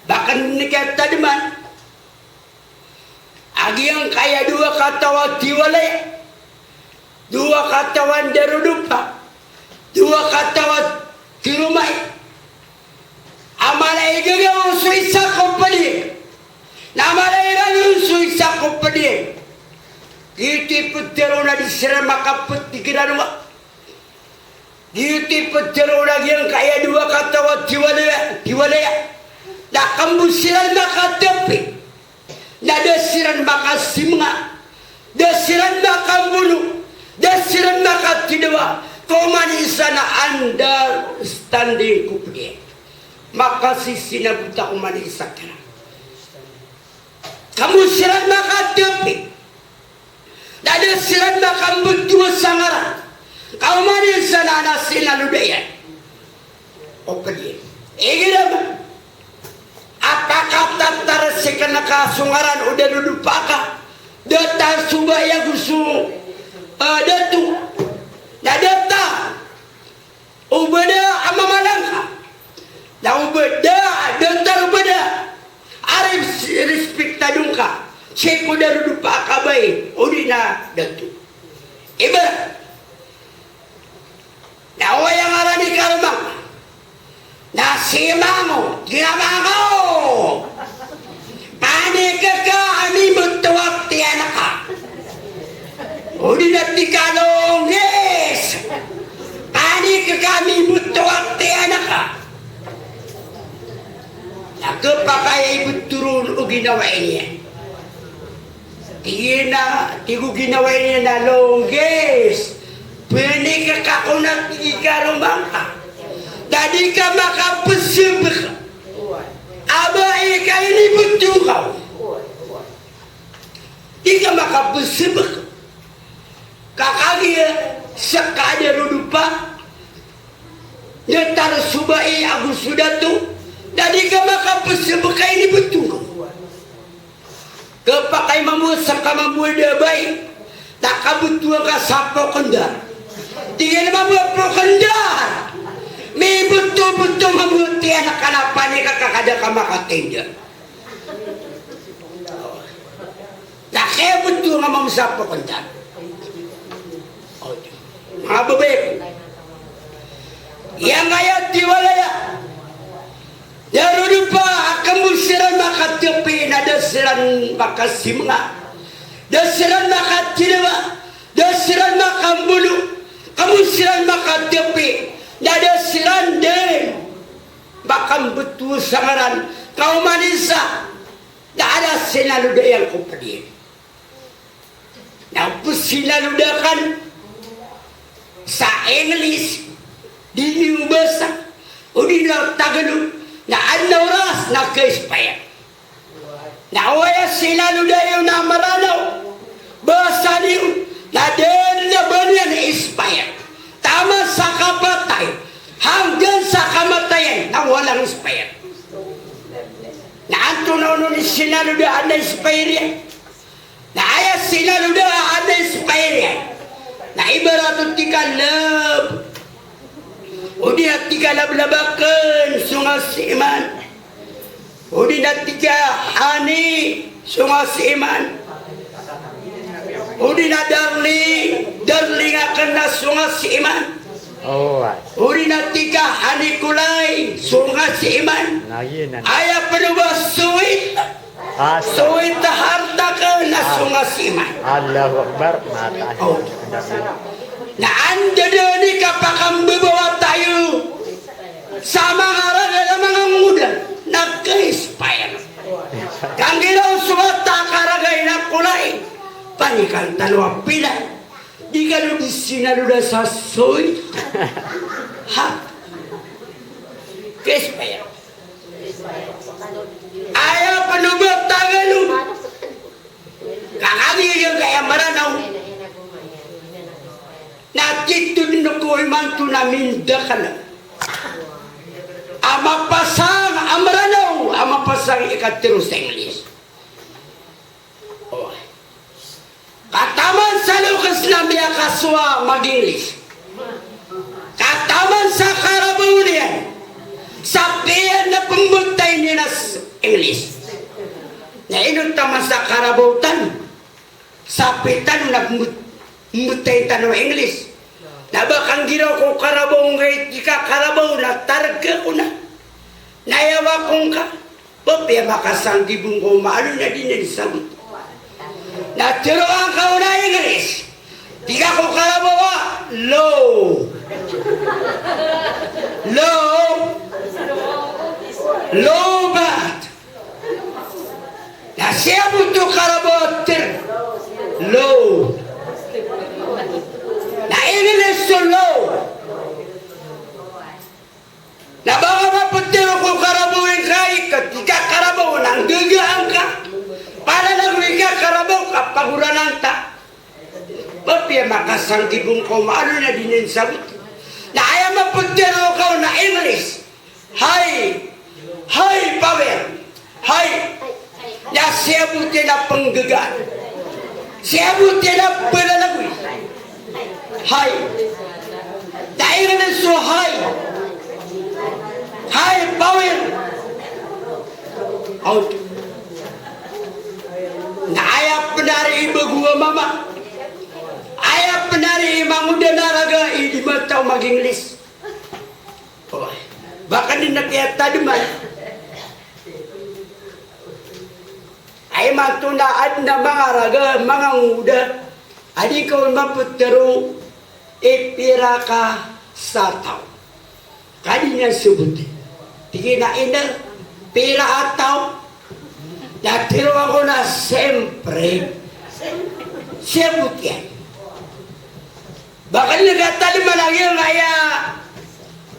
Bakn nikatadman a giyangkaya dowa kataw a tiwalaya, dowa kataw a ndarodopa, dowa kataw a tiromai, a mala i gagaw on so isa ko pd iyan, na mala i rang on so isa ko pd iyan. Giyoto i ptharoon na di siran makapthigiran wa. Giyoto i ptharoon a giyangkaya dowa kataw a tiwalaya, tiwalaya, na kambo siran makatapi, na da siran makasimnga, da siran makambono, da siran makatidawa ko oman i isa na understanding ko pd iyan. Makasisinagot a oman i isa kiran. Kambo siran makatapi, na da siran makambo Oman i sana na sinaloda iyan. O pd iyan. Igira a pakatatar sii ka na ka so ngaran o darodopa ka. Datar so bai ago so, ah, dato. Na datar o ba da a mamalang ka. Na o ba da, datar o ba da a res-, respektado ngka sii ko darodopa ka bai odi na dato. Ibarat na oway a ngaran i karoma ngka na si Mango, tig a Mango, panik ka a mibto a tiyan ka. Odi na tig ka Longgis, panik ka a mibto a tiyan ka. Na khapakay a ibto ron o ginawa iyan. Tig iyan a, tig o ginawa iyan a Longgis, panik ka kon a tig i karoma ngka. Da di ka makapsbk a bai ka inibto ngka on. Di ka makapsbk. Ka kagiya seka a darodopa, datar so bai ago so dato, da di ka makapsbk a inibto ngka on. Khapakay mambo seka mambo a da a bai, na kabtowan ka sa pokndar. Tig iyan a mambo a pokndar. Mibtobto mambo a tiyan ka na panik ka ka da ka makatindar. Na kiyabtowan ka mambo sa pokndar. Manga babay ko. Aya ngka aya tiwalaya. Darodopa a kmbo siran makatpi na da siran makasimnga. Da siran makatinawa. Da siran makambolo. Kmbo siran makatpi na da siran dn makambtowan sa ngaran ka oman i isa. Da a da sinaloda iyan ko pd iyan. Na o psinaloda akn sa English, di niyo basa, odi na Tagalog, na adn a oras na ka-expire. Na oway a sinaloda iyo na Mranaw, basa niyo, na da dn a ba niyan expire. Taman sa kapatay, hanggan sa kamatayan, na walang expire. Na antonaa onon i sinaloda a adn a expire iyan? Na aya sinaloda a adn a expire iyan na ibarat o tig ka love. Odi na tig ka lablabakn so ngasiman. Odi na tig ka honey so ngasiman. Odi na darling, darling akn na so ngasiman. Odi na tig ka honey kulay so ngasiman. Aya pn o ba sweet. Sweetheart akn na so ngasiman. Allahu Akbar. Na anda dn i kapakambabawata iyo sa manga raga a manga ngoda na ka-expire. Kanggiraw so wata a karagay na kulay. Panikan tano a pilay. Di kano di sinaloda sa soy. Ha? Ka-expire. Aya pn o ba Tagalog. Ka kagiya giyangkaya Mranaw na titho dn ko imanto na mindakl a mapasang a Mranaw a mapasang i katharo sa English. Ka taman sa lokes na miyakasowa mag-English. Ka taman sa karabaw niyan, sapiyan na pmbtay niyan a English. Na ino taman sa karabaw tano, sapi tano na pmbtay tano a English. Na ba kanggiraw ko karabaw ngka i tig ka karabaw na targ ka ko na. Na aya ba ko ngka. Ba piya makasanggib on ko maalo na di niyan sagot. Na tharoa ngka on a English. Tig ka ko karabaw a, low. Low. Low bat. Na siyabot o karabaw a tharoa, low. Na English so low. Na ba nga maptharo ko karabaw i ngka i ka tig ka karabaw na nggaga angka. Palalagoy ka karabaw ka pagoranan ta. Ba piya Kasanggibong ko maano na di niyan sabot. Na aya maptharo ka on na English. Hi. Hi, power. Hi. Na siyabot iyan a pnggagaan. Siyabot iyan a plalagoi. Hi. Na English so hi. Hi, power. Out. Na aya pn ari i bago a mama, aya pn ari i mangoda na raga i di mataw mag-English. Oway. Ba ka di na kiyatadman. Ay, manto na adn a manga raga, manga ngoda a di ka on maptharo i pira ka sa taw. Ka di niyan saboti. Tig iyan a, "Iner, pira a taw?" Na tharoa ko na, "Siyempre." Siyabot iyan. Ba ka di na kiyatadman a giyangkaya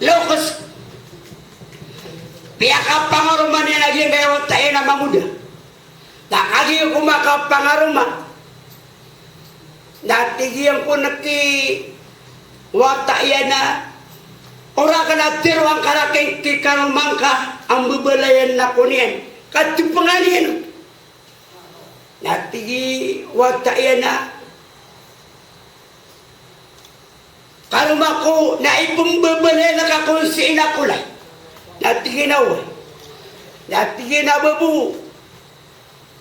loks. Piyakapangaroma niyan a giyangkaya wata iyan a mangoda. Na kagiya ko makapangaroma. Na tig iyan ko na ki wata iyan a, "O rakn a tharoa ngka rakn ki karoma ngka a mbabalayan ako niyan." Ka tpngan iyan. Na tig i wata iyan a, "Karoma ko na ipmbabalayan ka kon sii na kolay." Na tig iyan a, "Oway." Na tig iyan a, "Babo,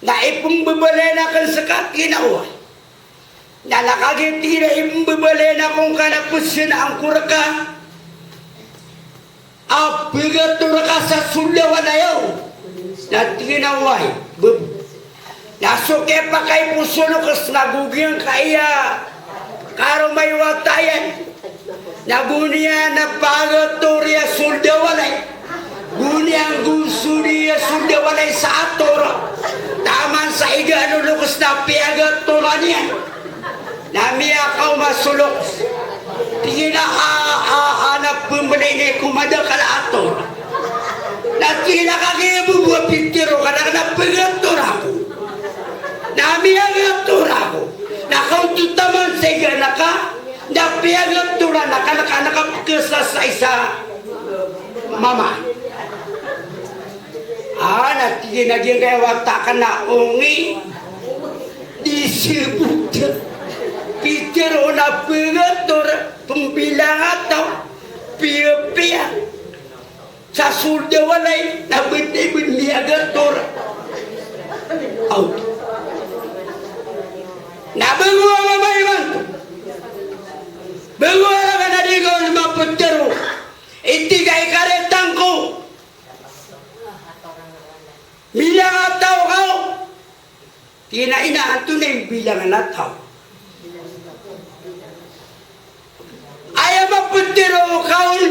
na ipmbabalayan akn ska?" Tig iyan a, "Oway." Na, na kagiya tig iyan a ipmbabalayan ako ngka na pzanaan ko rka a pagator ka sa soldawan a yaw. Na tig iyan a, "Oway, babo." Na so kiyapakaipo so loks na go giyangkaya karoma i wata iyan. Na go niyan a pagator iyan a soldawan ay. Go niyan go sodi iyan a soldawan ay sa ator. Taman sa igaan o loks na piyagatoran iyan. Na miyakaoma so loks. Tig iyan a, a, a, na pmbalayan ko madakl a ator. Na tig iyan a, "Kagiya babo a pitharo ka rakn na pagator ako. Na miyagator ako. Na kaoto taman sa igaan ka, na piyagatoran ka, na ka, na kapkasasai sa mama." A, na tig iyan a giyangkaya wata akn na ong i di sbot. Pitharo na pagator, pmbilang a taw, piyapiya sa soldawan ay, na btn i btn miyagator. Aw. Na bago a mama imanto. Bago a raga na di ka on maptharo i tig a ikarita ngko. Mbilang a taw ka on. Tig iyan a, "Ina, antonaa i mbilangan a taw?" "Aya maptharo ka on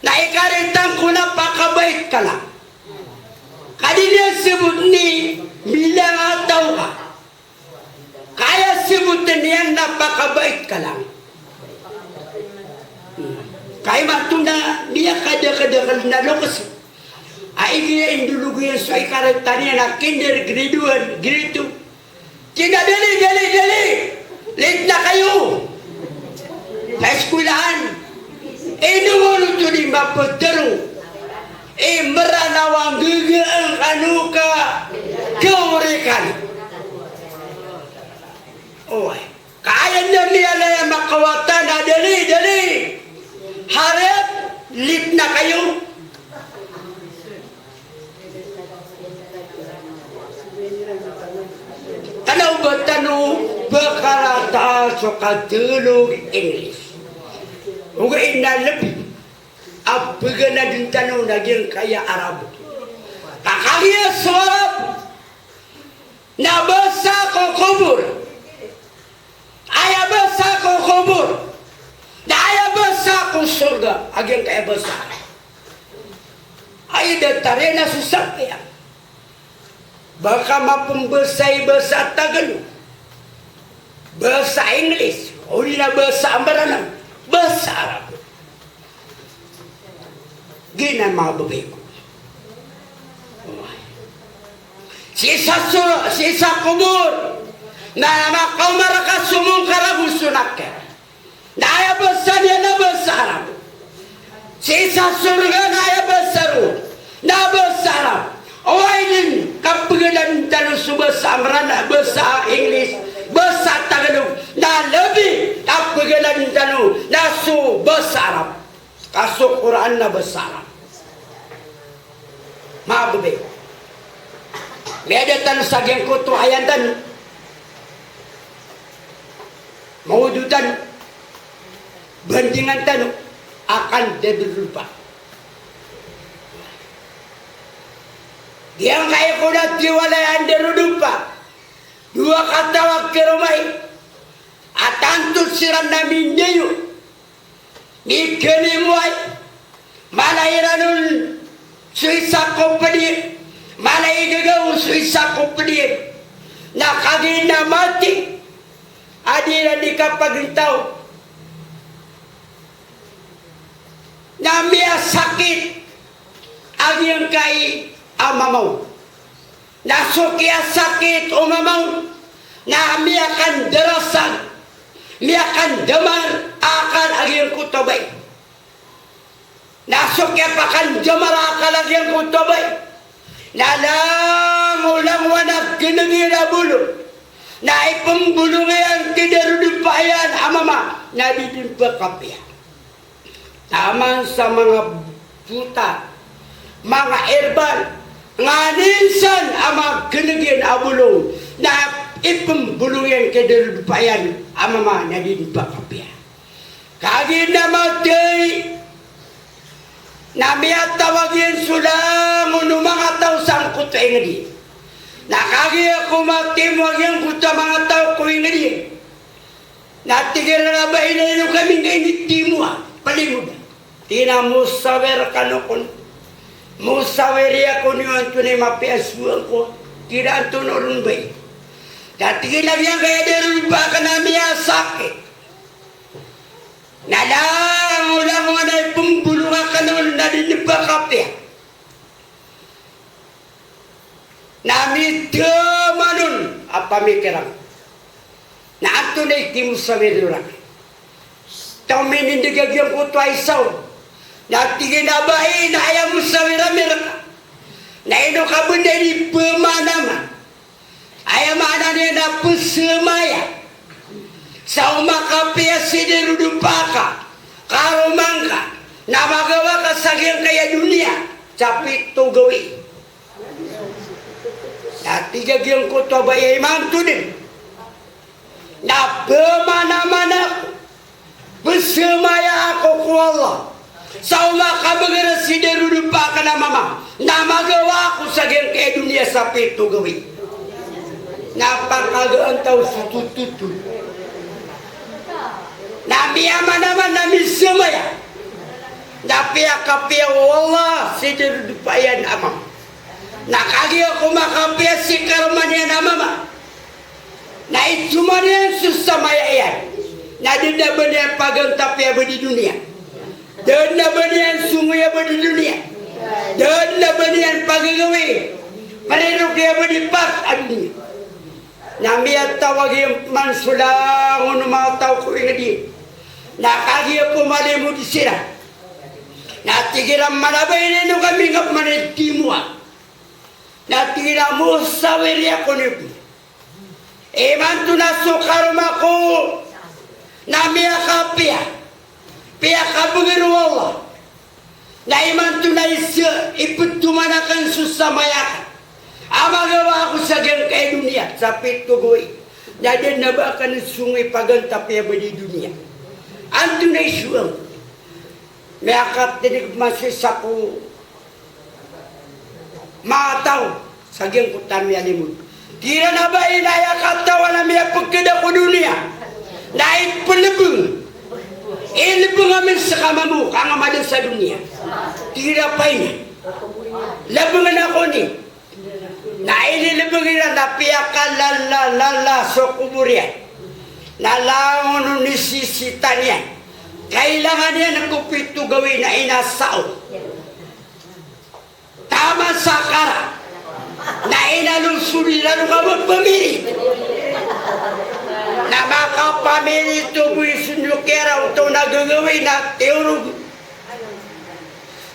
na ikarita ngko na pakabait ka lang. Ka di niyan sabotn i mbilang a taw ka. Ka aya sabotn iyan na pakabait ka lang." Ka imanto na miyakadakadakl na loks. Ay, igira indolog iyan so ikarita niyan a kinder, grade one, grade two. Tig iyan a, "Dali, dali, dali! Late na kayo sa eskwelaan. Ino oto di maptharo i Mranaw a nggagaan kano ka kawrikan?" Oway. Ka aya na miyalaya makawata na, "Dali, dali! Hurry up! Late na kayo!" Kna o ba tano ba karata so katlo i English. Ogaid na lbi a pganadn tano na giyangkaya Arab. Ka kagiya so Arab na basa ko kobor. Aya basa ko kobor, na aya basa ko sorga, a giyangkaya basa. Aya datar iyan na so sapiya. Ba ka mapmbasa i basa Tagalog, basa English, odi na basa Mranaw, basa Arab. Giyanan manga babay ko. Sii sa sor-, sii sa kobor, Na makaoma rka so Mungkar ago so Nakir. Na aya basa niyan na basa Arab. Sii sa sorga na aya basa roo na basa Arab. Oway dn, kapgalalan tano so basa Amhara, basa English, basa Tagalog, na lbi kapgalalan tano na so basa Arab. Ka so Qur'an na basa Arab. Mababaya. Miyada tano sa giyangkoto a aya tano. Maodo tano. Bandingan tano a kandarorompa. Giyangkai ko na tiwalay a ndarorompa. Dowa kataw a karoma i a tanto siran na mindayo. Mikanimo ay, mala iran on so isa ko pd iyan, mala i gagaw so isa ko pd iyan. Na kagiya na mati a di iran di kapagtaw, na miyasakit a giyangkai a mama on. Na so kiyasakit o mama on na miyakandarasag, miyakandamar a akal a giyangkoto a bai. Na so kiyapakandamar a akal a giyangkoto a bai na langolangowan a kneg iyan a bolong, na ipmbolong iyan ki darodompa iyan a mama, na di dn ba kapiya. Taman sa manga buta, manga herbal, nganin san a manga kneg iyan a bolong, na ipmbolong iyan ki darodompa iyan a mama, na di dn ba kapiya. Kagiya na matay, na miyatawag iyan so langon o manga taw sangkoto a ingd iyan. Na kagiya ko matimo a giyangkoto a manga taw ko ingd iyan. Na tig iran a bai na ino kami ngka initimo a, palimod. Tig iyan a mosawir kano kon. Mosawir ako niyo antonaa i mapiya so angkoto. Tig iyan a antonaa ron bai. Na tig iyan a giyangkaya darodompa akn a miyasakit. Na langolangowan a ipmbolong akn on na di dn ba kapiya. Na mitaman on a pamikiran. Na antonaa i kimosawir iran? Taw minindig a giyangkoto a isa on. Na tig iyan a bai na aya mosawir ami rka na ino ka bnda ini pmanaman. Aya maana niyan na pzamaya sa o makapiya si darodompa ka, karoma ngka, na magawa ka sa giyangkaya doniya sa pito gawii. Na tig a giyangkoto a bai a imanto dn na pmanaman ako, pzamaya ako ko Allah sa o makabgr si darodompa akn a mama, na magawa ako sa giyangkaya doniya sa pito gawii. Na pakagaan taw so tototol. Na miyamanaman na mizamaya. Na piyakapiya o Allah si darodompa iyan a mama. Na kagiya ko makapiya si karoma niyan a mama, na itoman iyan so samaya iyan. Na da dn a ba niyan pagantapi a ba di doniya. Da dn a ba niyan songowi a ba di doniya. Da dn a ba niyan pagagawii. Pariroki a ba di pat a doniya. Na miyatawag iyan man so langon o manga taw ko ingd iyan. Na kagiya ko malimod siran. Na tig iran man a bai na ino kami ngka pman initimo a. Na tig iyan a mosawir ako niyo. Imanto na so karoma ko na miyakapiya, piyakabgr o Allah. Na imanto na isa i ptoman akn so samaya akn a magawa ako sa giyangkaya doniya sa pito gawii. Na da dn a ba akn songowi pagantapi a ba di doniya. Antonaa i sowaan ko? Miyakatindg man so isa ko manga taw sa giyangkoto a miyalimod. Tig iran a bai na aya katawan a miyapkada ko doniya na iplbng. Ilbng ami ska mambo ka nga mada sa doniya. Tig iran a bai na lbngan ako niyo. Na inilbng iran na piyakalalalala so kobor iyan. Na langon o nisisitan iyan, kailangan iyan ko pito gawii na inasa on. Taman sa kara na inalosod iran o kababamirit. Na makapamili to bo i sonyo kiyaraw to na gagawii na tiyorog.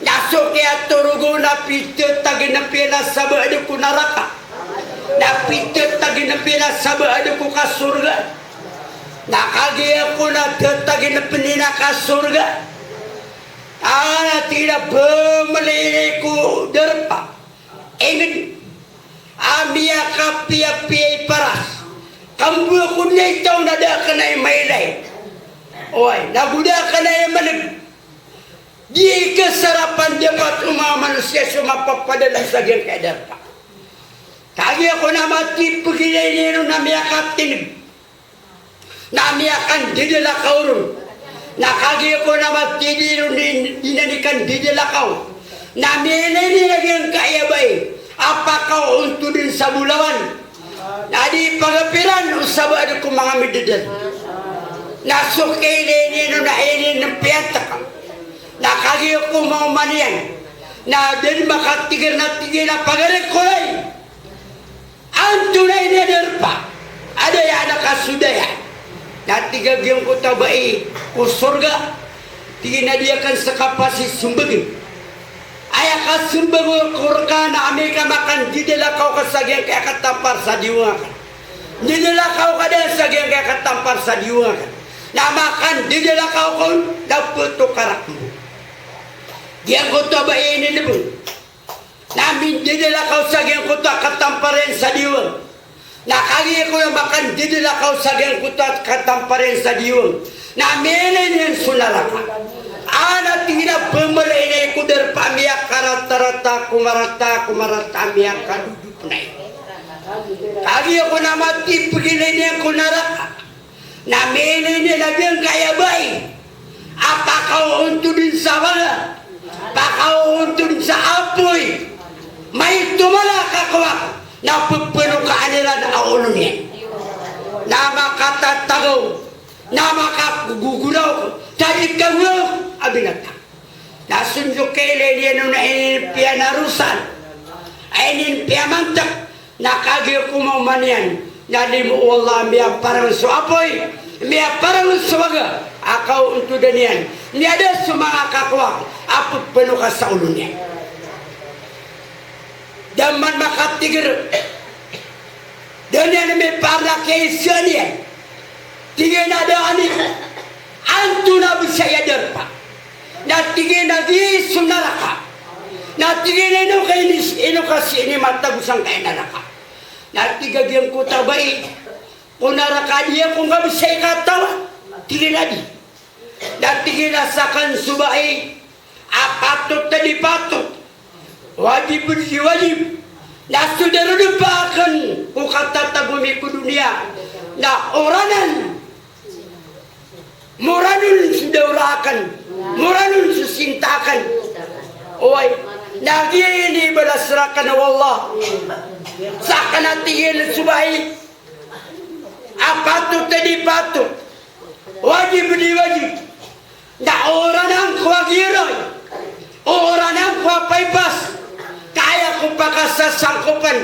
Na so kiyatorog on na pitatagnp iyan a sabaad ko naraka. Na pitatagnp iyan a sabaad ko kasorga. Na kagiya ko na tatagnp iyan a kasorga. Ana tira bemeli ko darpa. Ingd a miyakapiyapiya i paras. Kambo ako niyan i taw na da akn aya mailay. Oway, na go da akn aya maneg. Di kasarapan dapat o manga manosiya so mapapadalm sa giyangkaya darpa. Kagiya ko na matipgilay niyan on na miyakatineg. Na miyakandidalakaw ron. Na kagiya ko na matidi ron di, di na di kandidalakaw. Na miyailay niyan a giyangkaya bai a pakaontodn sa bolawan. Na di pagapiran o sabaad ko manga midadal. Na so kailay niyan on na aya niyan piyantk. Na kagiya ko maoma niyan. Na da dn makatigr na tig iyan a pagari ko lay. Antonaa ini a darpa a da aya na kasoda iyan? Na tig a giyangkoto a bai ko sorga, tig iyan a di akn ska pasi sombagn. Aya kasombag ko rka na amay ka makandidalakaw ka sa giyangkaya katampar sa diwang akn. Ndidalakaw ka dn sa giyangkaya katampar sa diwang akn. Na makandidalakaw ka on, da ptokarak mbo. Giyangkoto a bai ini lbng. Na mindidalakaw sa giyangkoto a katampar iyan sa diwang. Na kagiya ko na makandidalakaw sa giyangkoto a katampar iyan sa diwang. Na miyailay niyan so naraka. Ana tig iyan a pmalaylay ko darpa a miyakaratarata ko marata ko marata a miyakadodopnay. Kagiya ko na matipgilay niyan ko naraka. Na miyailay niyan a giyangkaya bai a pakaontodn sa manga, pakaontodn sa apoy. Maito mala a kakowa ko na pphanokaan iran a olo niyan. Na makatatagaw, na makagogoraw, ka di kagoraw a binatang. Na sonjo kailay niyan on a inipiya na rosan, a inipiya mantk, na kagiya ko maoma niyan, na limo o Allah a miyaparang so apoy, miyaparang so waga a kaontodan iyan, miyada so manga kakowa a pphanoka sa olo niyan. Da man makatigr, da niyan miparna kay sa niyan. Tig iyan a da ani, antonaa bs aya darpa? Na tig iyan a giya so naraka. Na tig iyan a ino ka ini, ino ka sii ini matago sangkaya naraka? Na tig a giyangkoto a bai ko naraka a di ako ngka bs aya katawan. Tig iyan a di. Na tig iyan a sakn so bai a patot a di patot, wajib a di wajib, na so darodop akn ko katatago ami ko doniya na oranan, moranon so daora akn, moranon so sinta akn. Oway, na giya inibalas rakn o Allah. Sakn a tig iyan so bai a patot a di patot, wajib a di wajib, na oranan ko a giyoray, oranan ko a paipas, ka aya ko pakasasangkopn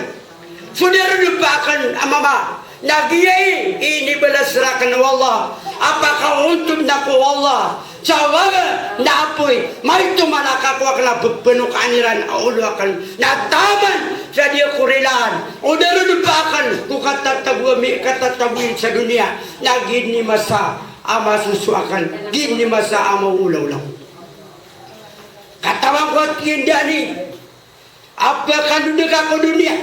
so darodop akn a mama, na giya i inibalas rakn o Allah a pakaontod ako o Allah sa waga na apoy, maito mala a kakowa akn a pphanokaan iran a olo akn, na taman sa di ako rilaan o darodop akn ko katatago ami, katatago iyan sa doniya, na giya ini masa a masoso akn, giya ini masa a maolaola. Katawan ko a tig iyan a da ani a pkandodk ako doniya,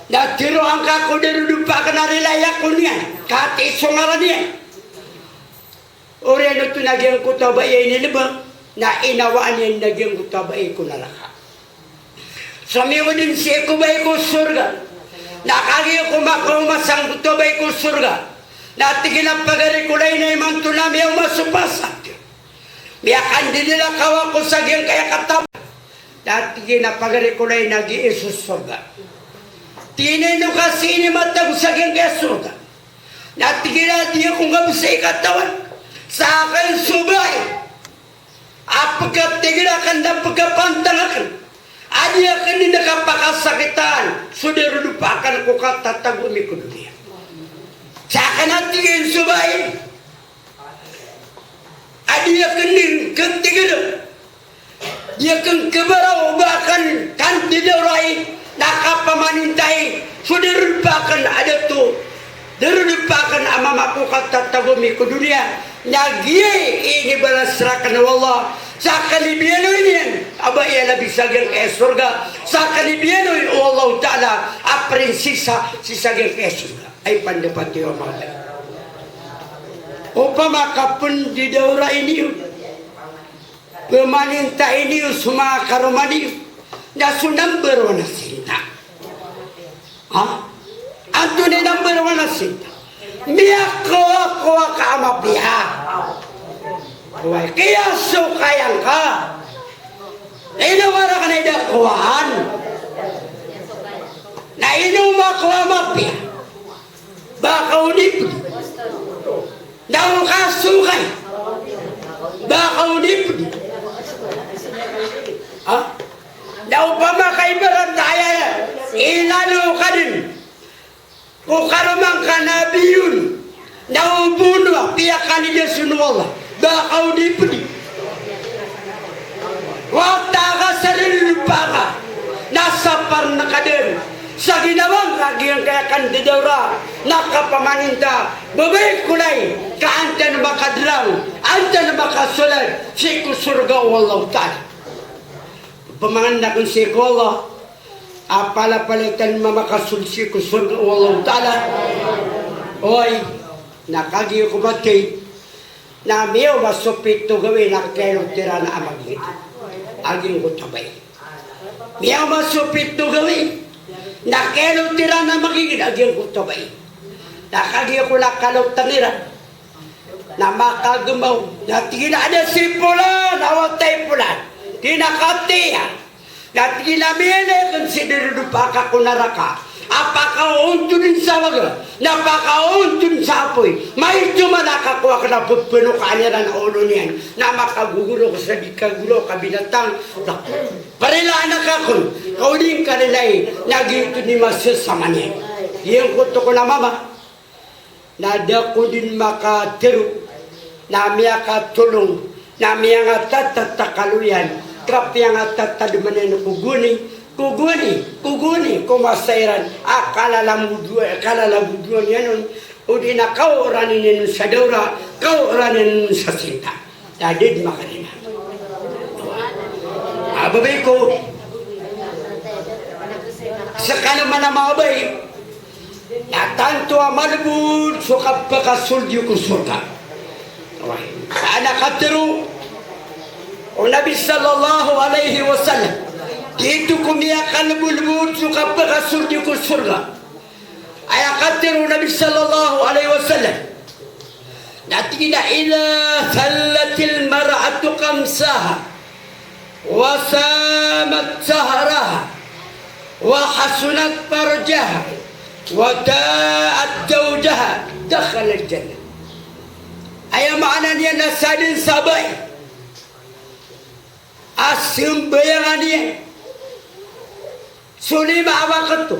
na tharoa ngka ko darodop akn a rilai ako niyan, katii so ngaran iyan. Oriyan oto na giyangkoto a bai a inilbng, na inawaan iyan na giyangkoto a bai ko naraka. Somiyong dn sii ko bai ko sorga. Na kagiya ko makaoma sangkoto a bai ko sorga, na tig iyan a pagari ko lay na imanto na miyaoma so pasad, miyakandidalakaw ako sa giyangkaya katampar. Na tig iyan a pagari ko lay na giya so sorga. Tig iyan a ino ka sii ini matago sa giyangkaya sorga? Na tig iyan a di ako ngka bs aya katawan. Sakn so bai a pkatigr akn na pkapantang akn a di akn dn kapakasakitan so darodop akn ko katatago ami ko doniya. Sa kna tig iyan so bai a di akn dn khatigr, di akn khabaraw ba akn kandidawrai, na kapamanintai so darodopa akn a dato, darodopa akn a mama ko katatago ami ko doniya, na giya i inibalas rakn o Allah sa kanibiyaloy niyan a bai a labi sa giyangkaya sorga, sa kanibiyaloy o Allahu Ta'ala a prinsisa sii sa giyangkaya sorga. Ay pandapati o mama. Opama ka pndidawrai niyo, pmanintai niyo so manga karoma niyo, na so number one a sinta. Ha? Antonaa i number one a sinta? Miyakowa-kowa ka a mapiya. Oway, kiyasokayan ka. Ino ka rakn a ida kowaan? Na ino makowa a mapiya? Ba ka onipd? Na o kasokay? Ba ka onipd? Ha? Na opama ka ibarat aya, ilalo ka dn ko karoma ngka na biyon, na o bono a piyakanida so Allah, ba ka onipd? Wata ka sa darodopa ka, na sapar ngka dn sa ginawa ngka giyangkaya kandidawra, na kapamaninta, babay ko lay, ka an tano makadrang, an tano makasold sii ko sorga o Allahu Ta'ala. Pamangnin akn sii ko Allah a palapalaya tano mamakasold sii ko sorga o Allahu Ta'ala. Oway, na kagiya ko mathay, na miyaoma so pito gawii na kiyalot iran a magigid a giyangkoto a bai. Miyaoma so pito gawii na kiyalot iran a magigid a giyangkoto a bai. Na kagiya ko na kalotn iran na makagmaw, na tig iyan a da si Polan a wata i Polan, di na katiya. Na tig iyan a miyailay akn si darodopa ka ko naraka a pakaontodn sa waga, na pakaontodn sa apoy. Maito man a kakowa akn a pphanokaan iran a olo niyan, na makagogoro ko sa di kagoro ka binatang. Na parilaan ka kon, ka o di ngka rilai, na giyoto i masasama niyan. Giyangkoto kon a mama. Na da ko dn makatharo, na miyakatolong, na miyangatatata kaloyan, ka piyangatatadman iyan ko gowani, ko gowani, ko gowani, ko masa iran a kalalamodowan, kalalamodowan iyan on, odi na kaoranin iyan on sa dawra, kaoranin iyan on sa sinta. Da dn makarina. A babay ko, skano man a manga babay, na tanto a malbod so kapakasold iyo ko sorga. Oway. Sa na katharo o Nabi sallallahu alaihi wasallam, giyoto ko miyakalbolbod so kapakasold iyo ko sorga. Aya katharo o Nabi sallallahu alaihi wasallam, na tig iyan a, "Idha sallatil mar'atu khamsaha, wa samat shahraha, wa hasunat farjaha, wa ata'at zawjaha, dakhalat jannah." Aya maana niyan na sadn sa babay a sambayangan iyan so lima a wakto,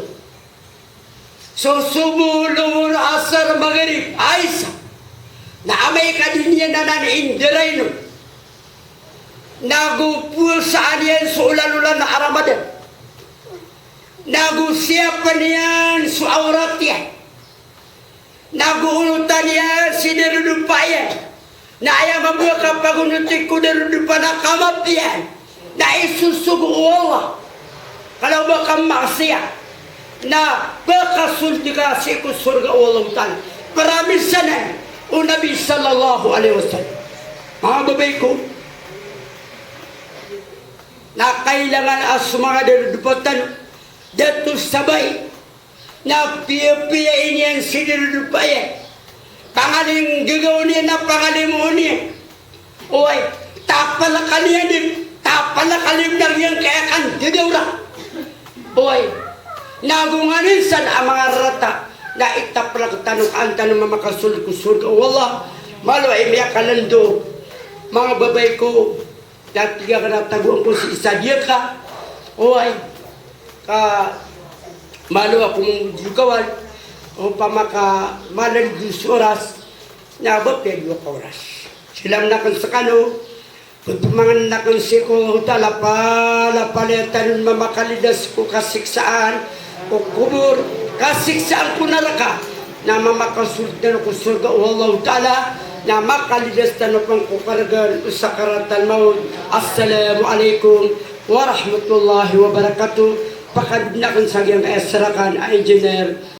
so Subuh, Lohor, Asar, Magrib, Isa, na amay ka di niyan anan indarainon, nago powasaan iyan so olan-olan a Ramadan, nago siyapn iyan so awrat iyan, nago onotan iyan si darodopa iyan. Na aya mambo a kapagonoti ko darodopa na kamapiya iyan, na isosogo o Allah. Kala o ba ka maksiya, na pakasold ka sii ko sorga o Allahu Ta'ala. Promise anan o Nabi sallallahu alaihi wasallam. Manga babay ko, na kailangan a so manga darodopa tano, dato sa babay, na piyapiya iyan si darodopa iyan. Pangalinggagaw niyan na pangalimoon iyan. Oway, tapal ka niyan dn, tapal ka niyan dn giyangkaya kandidawra. Oway, nago nganin san a manga rarata, na itapal rktano ka an tano mamakasold ko sorga o Allah. Malo i miyakalndo, manga babay ko, na tig akn a tagoan ko sii sa giyangka. Oway. Ka malo ako mambo di kawan. Opama ka malaliyo so oras, na ba piya dowa ka oras. Silam akn skano, ptmangn akn sii ko Allahu Ta'ala, palapalaya tano on mamakalidas ko kasiksaan ko kobor, kasiksaan ko naraka, na mamakasold tano ko sorga o Allahu Ta'ala, na makalidas tano pn ko kargan o sakaratal mawt. Assalamu alaikum warahmatullahi wabarakatuh. Pakadn akn sa giyangkaya srakan a engineer